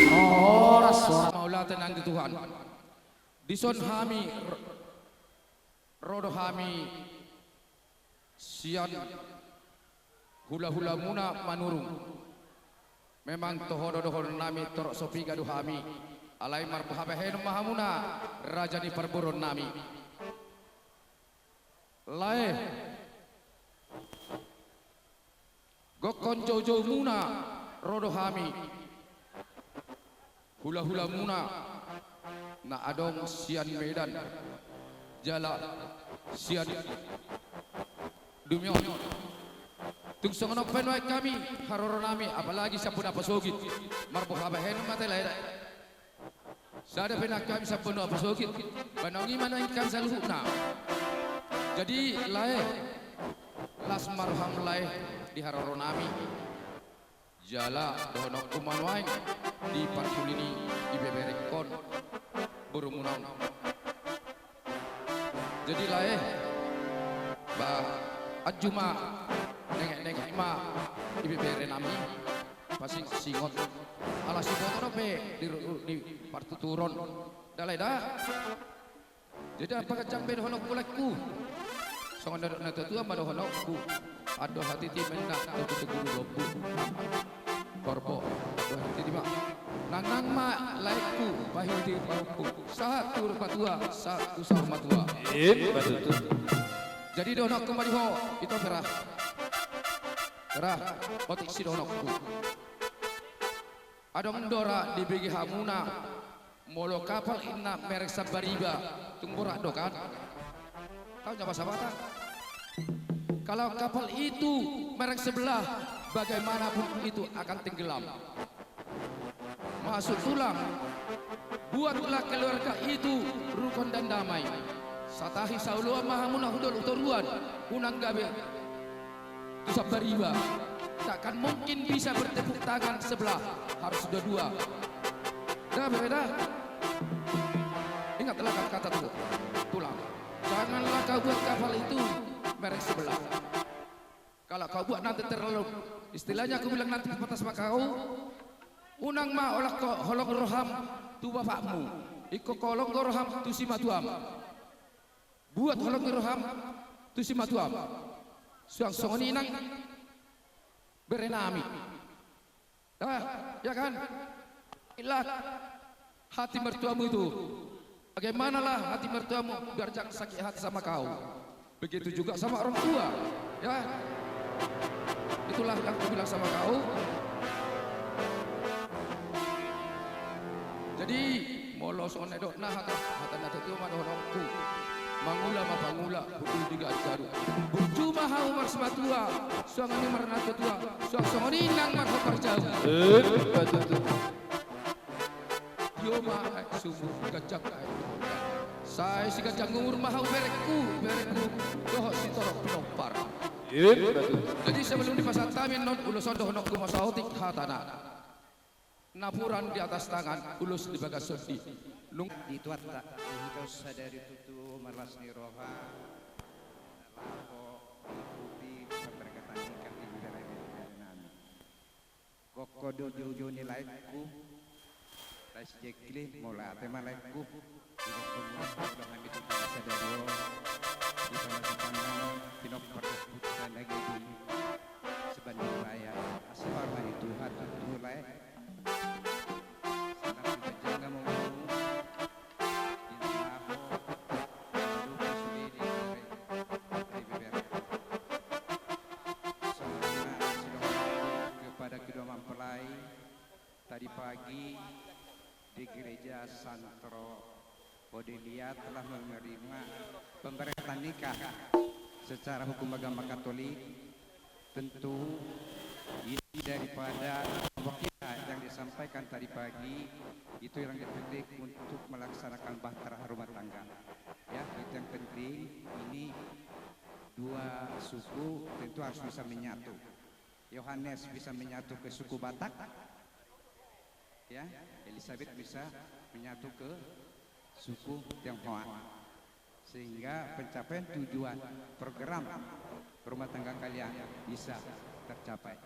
Horas, horas. Mauliate nang di Tuhan. Dison hami, ro do hami sian hulahulamuna Manurung. Memang toho do dohonon nami, torop so piga do hami. Alai marhabahenon ma hamuna, raja ni parboruon nami. Lae. Gokhon joujoumuna ro do hami, hulahulamuna na adong sian Medan jala sian Dumeng on. Tung songon on pe nuaeng hami, haroro nami, apalagi sian Bona Pasogit. Marhabahenon ma ate lae. Sada pe nang hami sian Bona Pasogit, baen on i ma nang hami saluhutna. Jadi lae, las ma roham lae di haroro nami. Jala dohononku ma nuaeng di parpudi ni ibeberengkon borumuna on. Jadi lae, ba, anju ma, nengetnenget ma ibebere nami. Pasingot-singot. Ala siboto dope di, di partuturon. Da lae da. Jadi, paganjang be dohononku laengku. Songon na didok natuatua ma dohononku. Andor hatiti ma inna, togu-togu do lombu. Korbo, andor hatiti ma. Nangnang ma laengku, pahiti pahompu. Sahat tu saur matua, sahat tu saur matua. Ima tutu. Jadi dohononku ma di ho, ito pe ra. Ra, otik sidohononku. Adong do ra dibege hamuna, molo kapal inna merek Sambariba, tung borat do kan? Tahu nggak bahasa Batak? Kalau kapal itu merek sebelah, bagaimanapun itu akan tenggelam. Maksud tulang, buatlah keluarga itu rukun dan damai. Satahi saoloan ma hamuna hu dolok hu toruan, unang gabe tu Sambariba. Takkan mungkin bisa bertepuk tangan sebelah, harus dua-dua. Da, bere da. Ingatlah kata-kata tu-, tulang. Janganlah kau buat kapal itu merek sebelah. Kalau kau buat nanti terlalu, istilahnya aku bilang nanti patah semangat kau, Unang ma holan ho holong roham tu bapakmu, ingkon holong do roham tu simatuam. Buat holong ni roham tu simatuam. Suang songon i nang berenami. Ah, ya kan? Inilah hati mertuamu itu. Bagaimanalah hati mertuamu, biar jangan sakit hati sama kau. Begitu juga sama orang tua, ya. Itulah yang kubilang sama kau. Jadi, molo songon na didokna hata, hata na tutu ma dohononku. Mangula ma pangula, hundul di garu. Burju ma hamu marsimatua, suang ni marnatua-tua, suang songon i nang marhaparjau. Eh, betul. Tio ma aek sumur, ganjang aek tondang. Sai siganjang umur ma hamu berengku, berengku, dohot sitorop pinompar. Eh, betul. Jadi sebelum dipasahat hami annon ulos on, dohononku ma saotik hatana. Napuran di atas tangan, ulos di bagas tondi. Nung di Tuhanta, di hita sadari tutu marlas ni roha, na laho manghidupi pamberkatan nikah di bere-, berenami. Gok ho do joujou ni laengku, lae si Jekli, mauliate ma laengku. Di hami tutu sadari on, di tano Sipanggang, pinompar dohot puta na gede di Bandung Raya. Asi ma roha ni Tuhan tutu lae. Sangkap tu ganjang na mangolu di na laho, di na sude di bere, di bebere. Songon na sidok kepada kedua mempelai tadi pagi di Gereja Santro Odelia telah menerima pemberkatan nikah secara hukum agama Katolik. Tentu isi daripada pokoknya yang disampaikan tadi pagi itu yang penting untuk melaksanakan bahtera rumah tangga. Ya, itu yang penting. Ini dua suku tentu harus bisa menyatu. Yohanes bisa menyatu ke suku Batak, ya, Elizabeth bisa menyatu ke suku Tionghoa, sehingga pencapaian tujuan program rumah tangga kalian bisa tercapai.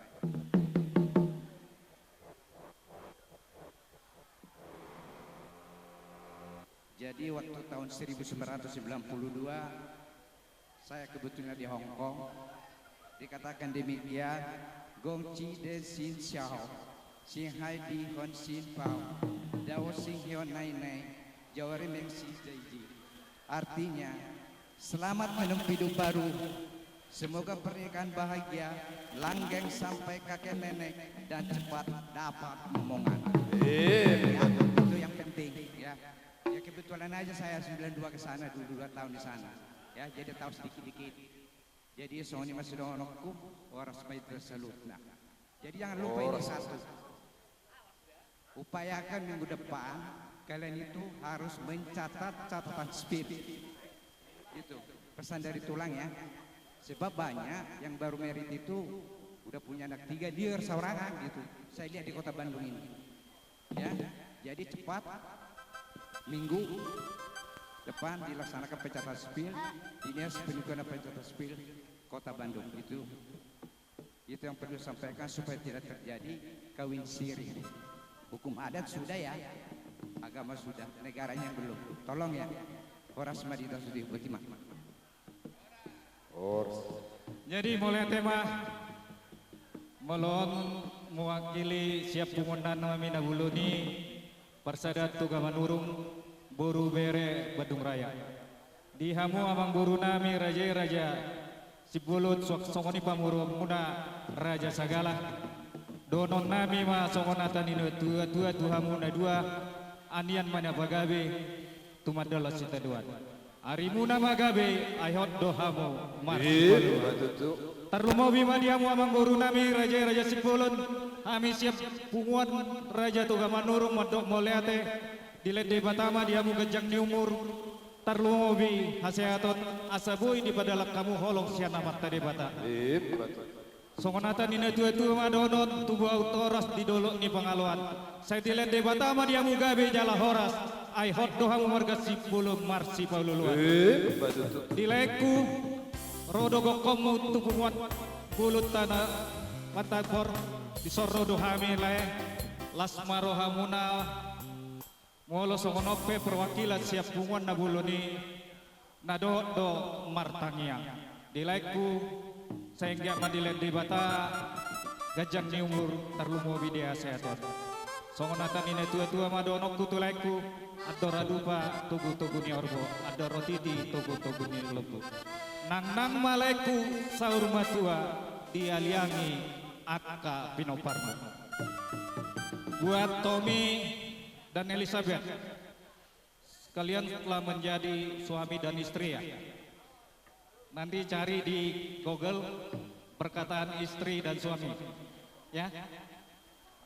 Jadi, waktu tahun seribu sembilan ratus sembilan puluh dua, saya kebetulan di Hong Kong, dikatakan demikian, Gong Chi Den Sin Xiao, Sing Hai Di Hon Sin Pao, Dao Sing Hio Nai Nai, Jawari Meng Si Jai Ji. Artinya, selamat menempuh hidup baru. Semoga pernikahan bahagia, langgeng sampai kakek nenek, dan cepat dapat momongan. Eh. Ya, itu yang penting, ya. Ya, kebetulan aja saya sembilan dua ke sana dulu, dua tahun di sana. Ya, jadi tahu sedikit-dikit. Jadi, songon i ma sidohononku, horas ma di hita saluhutna. Jadi, jangan lupa ini satu. Upayakan minggu depan, kalian itu harus mencatat catatan sipil. Itu pesan dari tulang, ya. Sebab banyak yang baru married itu udah punya anak tiga, dia saorangan gitu. Saya lihat di kota Bandung ini. Ya, jadi cepat, minggu depan dilaksanakan pencatatan sipil, Dinas Pendudukan dan Pencatatan Sipil Kota Bandung. Itu, itu yang perlu sampaikan supaya tidak terjadi kawin siri. Hukum adat sudah, ya, agama sudah, negaranya belum. Tolong, ya, horas ma di hita sude, boti ma. Horas. Jadi, mauliate ma, molo on mewakili sian punguan nami na bolon i, Parsadaan Toga Manurung, boru bere Bandung Raya. Di hamu amangboru nami raja i, Raja Simbolon, suang songon i pamoruonmuna, Raja Sagala. Dohonon nami ma songon hata ni natuatua tu hamu na dua: Anian ma na pagabe, tumandangkon sitadoan. Arimuna ma gabe, ai hot do hamu marsipaoloan. Tarlumobi ma di hamu amangboru nami raja i, Raja Simbolon, hami sian punguan Raja Toga Manurung mandok mauliate. Dilehon Debata ma di hamu ganjang ni umur, tarlumobi hasehaton, asa boi dipadalan hamu holong sian Amanta Debata. Songon hata ni natuatua ma dohonon: Tubu ahu toras di dolok ni pangaloan. Sai dilehon Debata ma di hamu gabe jala horas, ai hot do hamu marga Simbolon marsipaoloan. Di laengku, ro do gokhonmu tu punguan Bolon Tana Batagor, dison ro do hami, lae. Las ma rohamuna. Molo songon on pe perwakilan sian punguan na bolon i, na dohot do martangiang. Di laengku, sai anggiat ma dilehon Debata ganjang ni umur, tarlumobi di hasehaton. Songon hata ni na tuatua ma dohononku tu laengku: andor adupa togutogu ni horbo, andor roriti togutogu ni lombu. Nangnang ma laengku saur matua, dialiangi angka pinomparmu. Buat Tommy dan Elizabeth, kalian telah menjadi suami dan istri, ya. Nanti cari di Google perkataan istri dan suami, ya.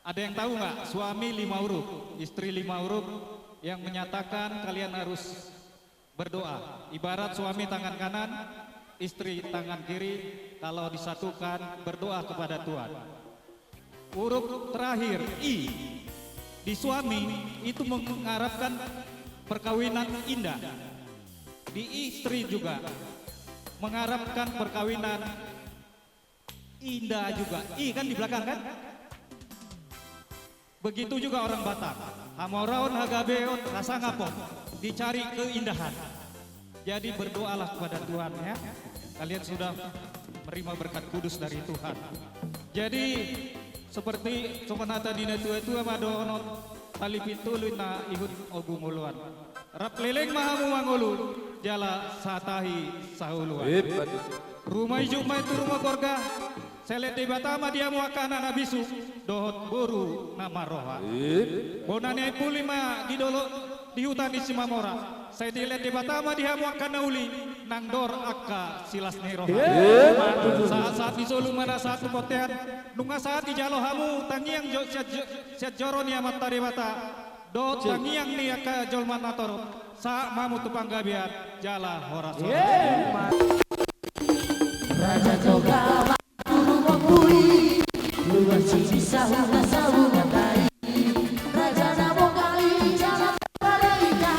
Ada yang tahu nggak, suami lima huruf, istri lima huruf, yang menyatakan kalian harus berdoa. Ibarat suami tangan kanan, istri tangan kiri, kalau disatukan berdoa kepada Tuhan. Huruf terakhir, I. Di suami itu mengharapkan perkawinan indah. Di istri juga mengharapkan perkawinan indah juga. I kan di belakang, kan? Begitu juga orang Batak. Hamoraon, hagabeon, hasangapon, dicari keindahan. Jadi berdoalah kepada Tuhan, ya. Kalian sudah menerima berkat kudus dari Tuhan. Jadi seperti songon hata ni na tuatua ma dohonon: Tali pintolu na ihut ogung oloan. Rap leleng ma hamu mangolu, jala satahi saoloan. Ruma ijuk ma i tu ruma gorga, sai dilehon Debata ma di hamu angka anak na bisuk dohot boru na marroha. Bona ni aek puli ma di dolok, di huta ni Simamora, sai dilehon Debata ma di hamu angka na uli, nang dor angka silas ni roha. Sahat-sahat ni solu ma na sahat tu bontean, nunga sahat dijalo hamu tangiang jo sian jo sian joro ni Amanta Debata dohot tangiang ni angka jolma na torop, sahat ma hamu tu panggabean jala horas-horas. Raja Toga Maduru Mompui, luar sini sauna sauna tai, raja na mogali jala pareika.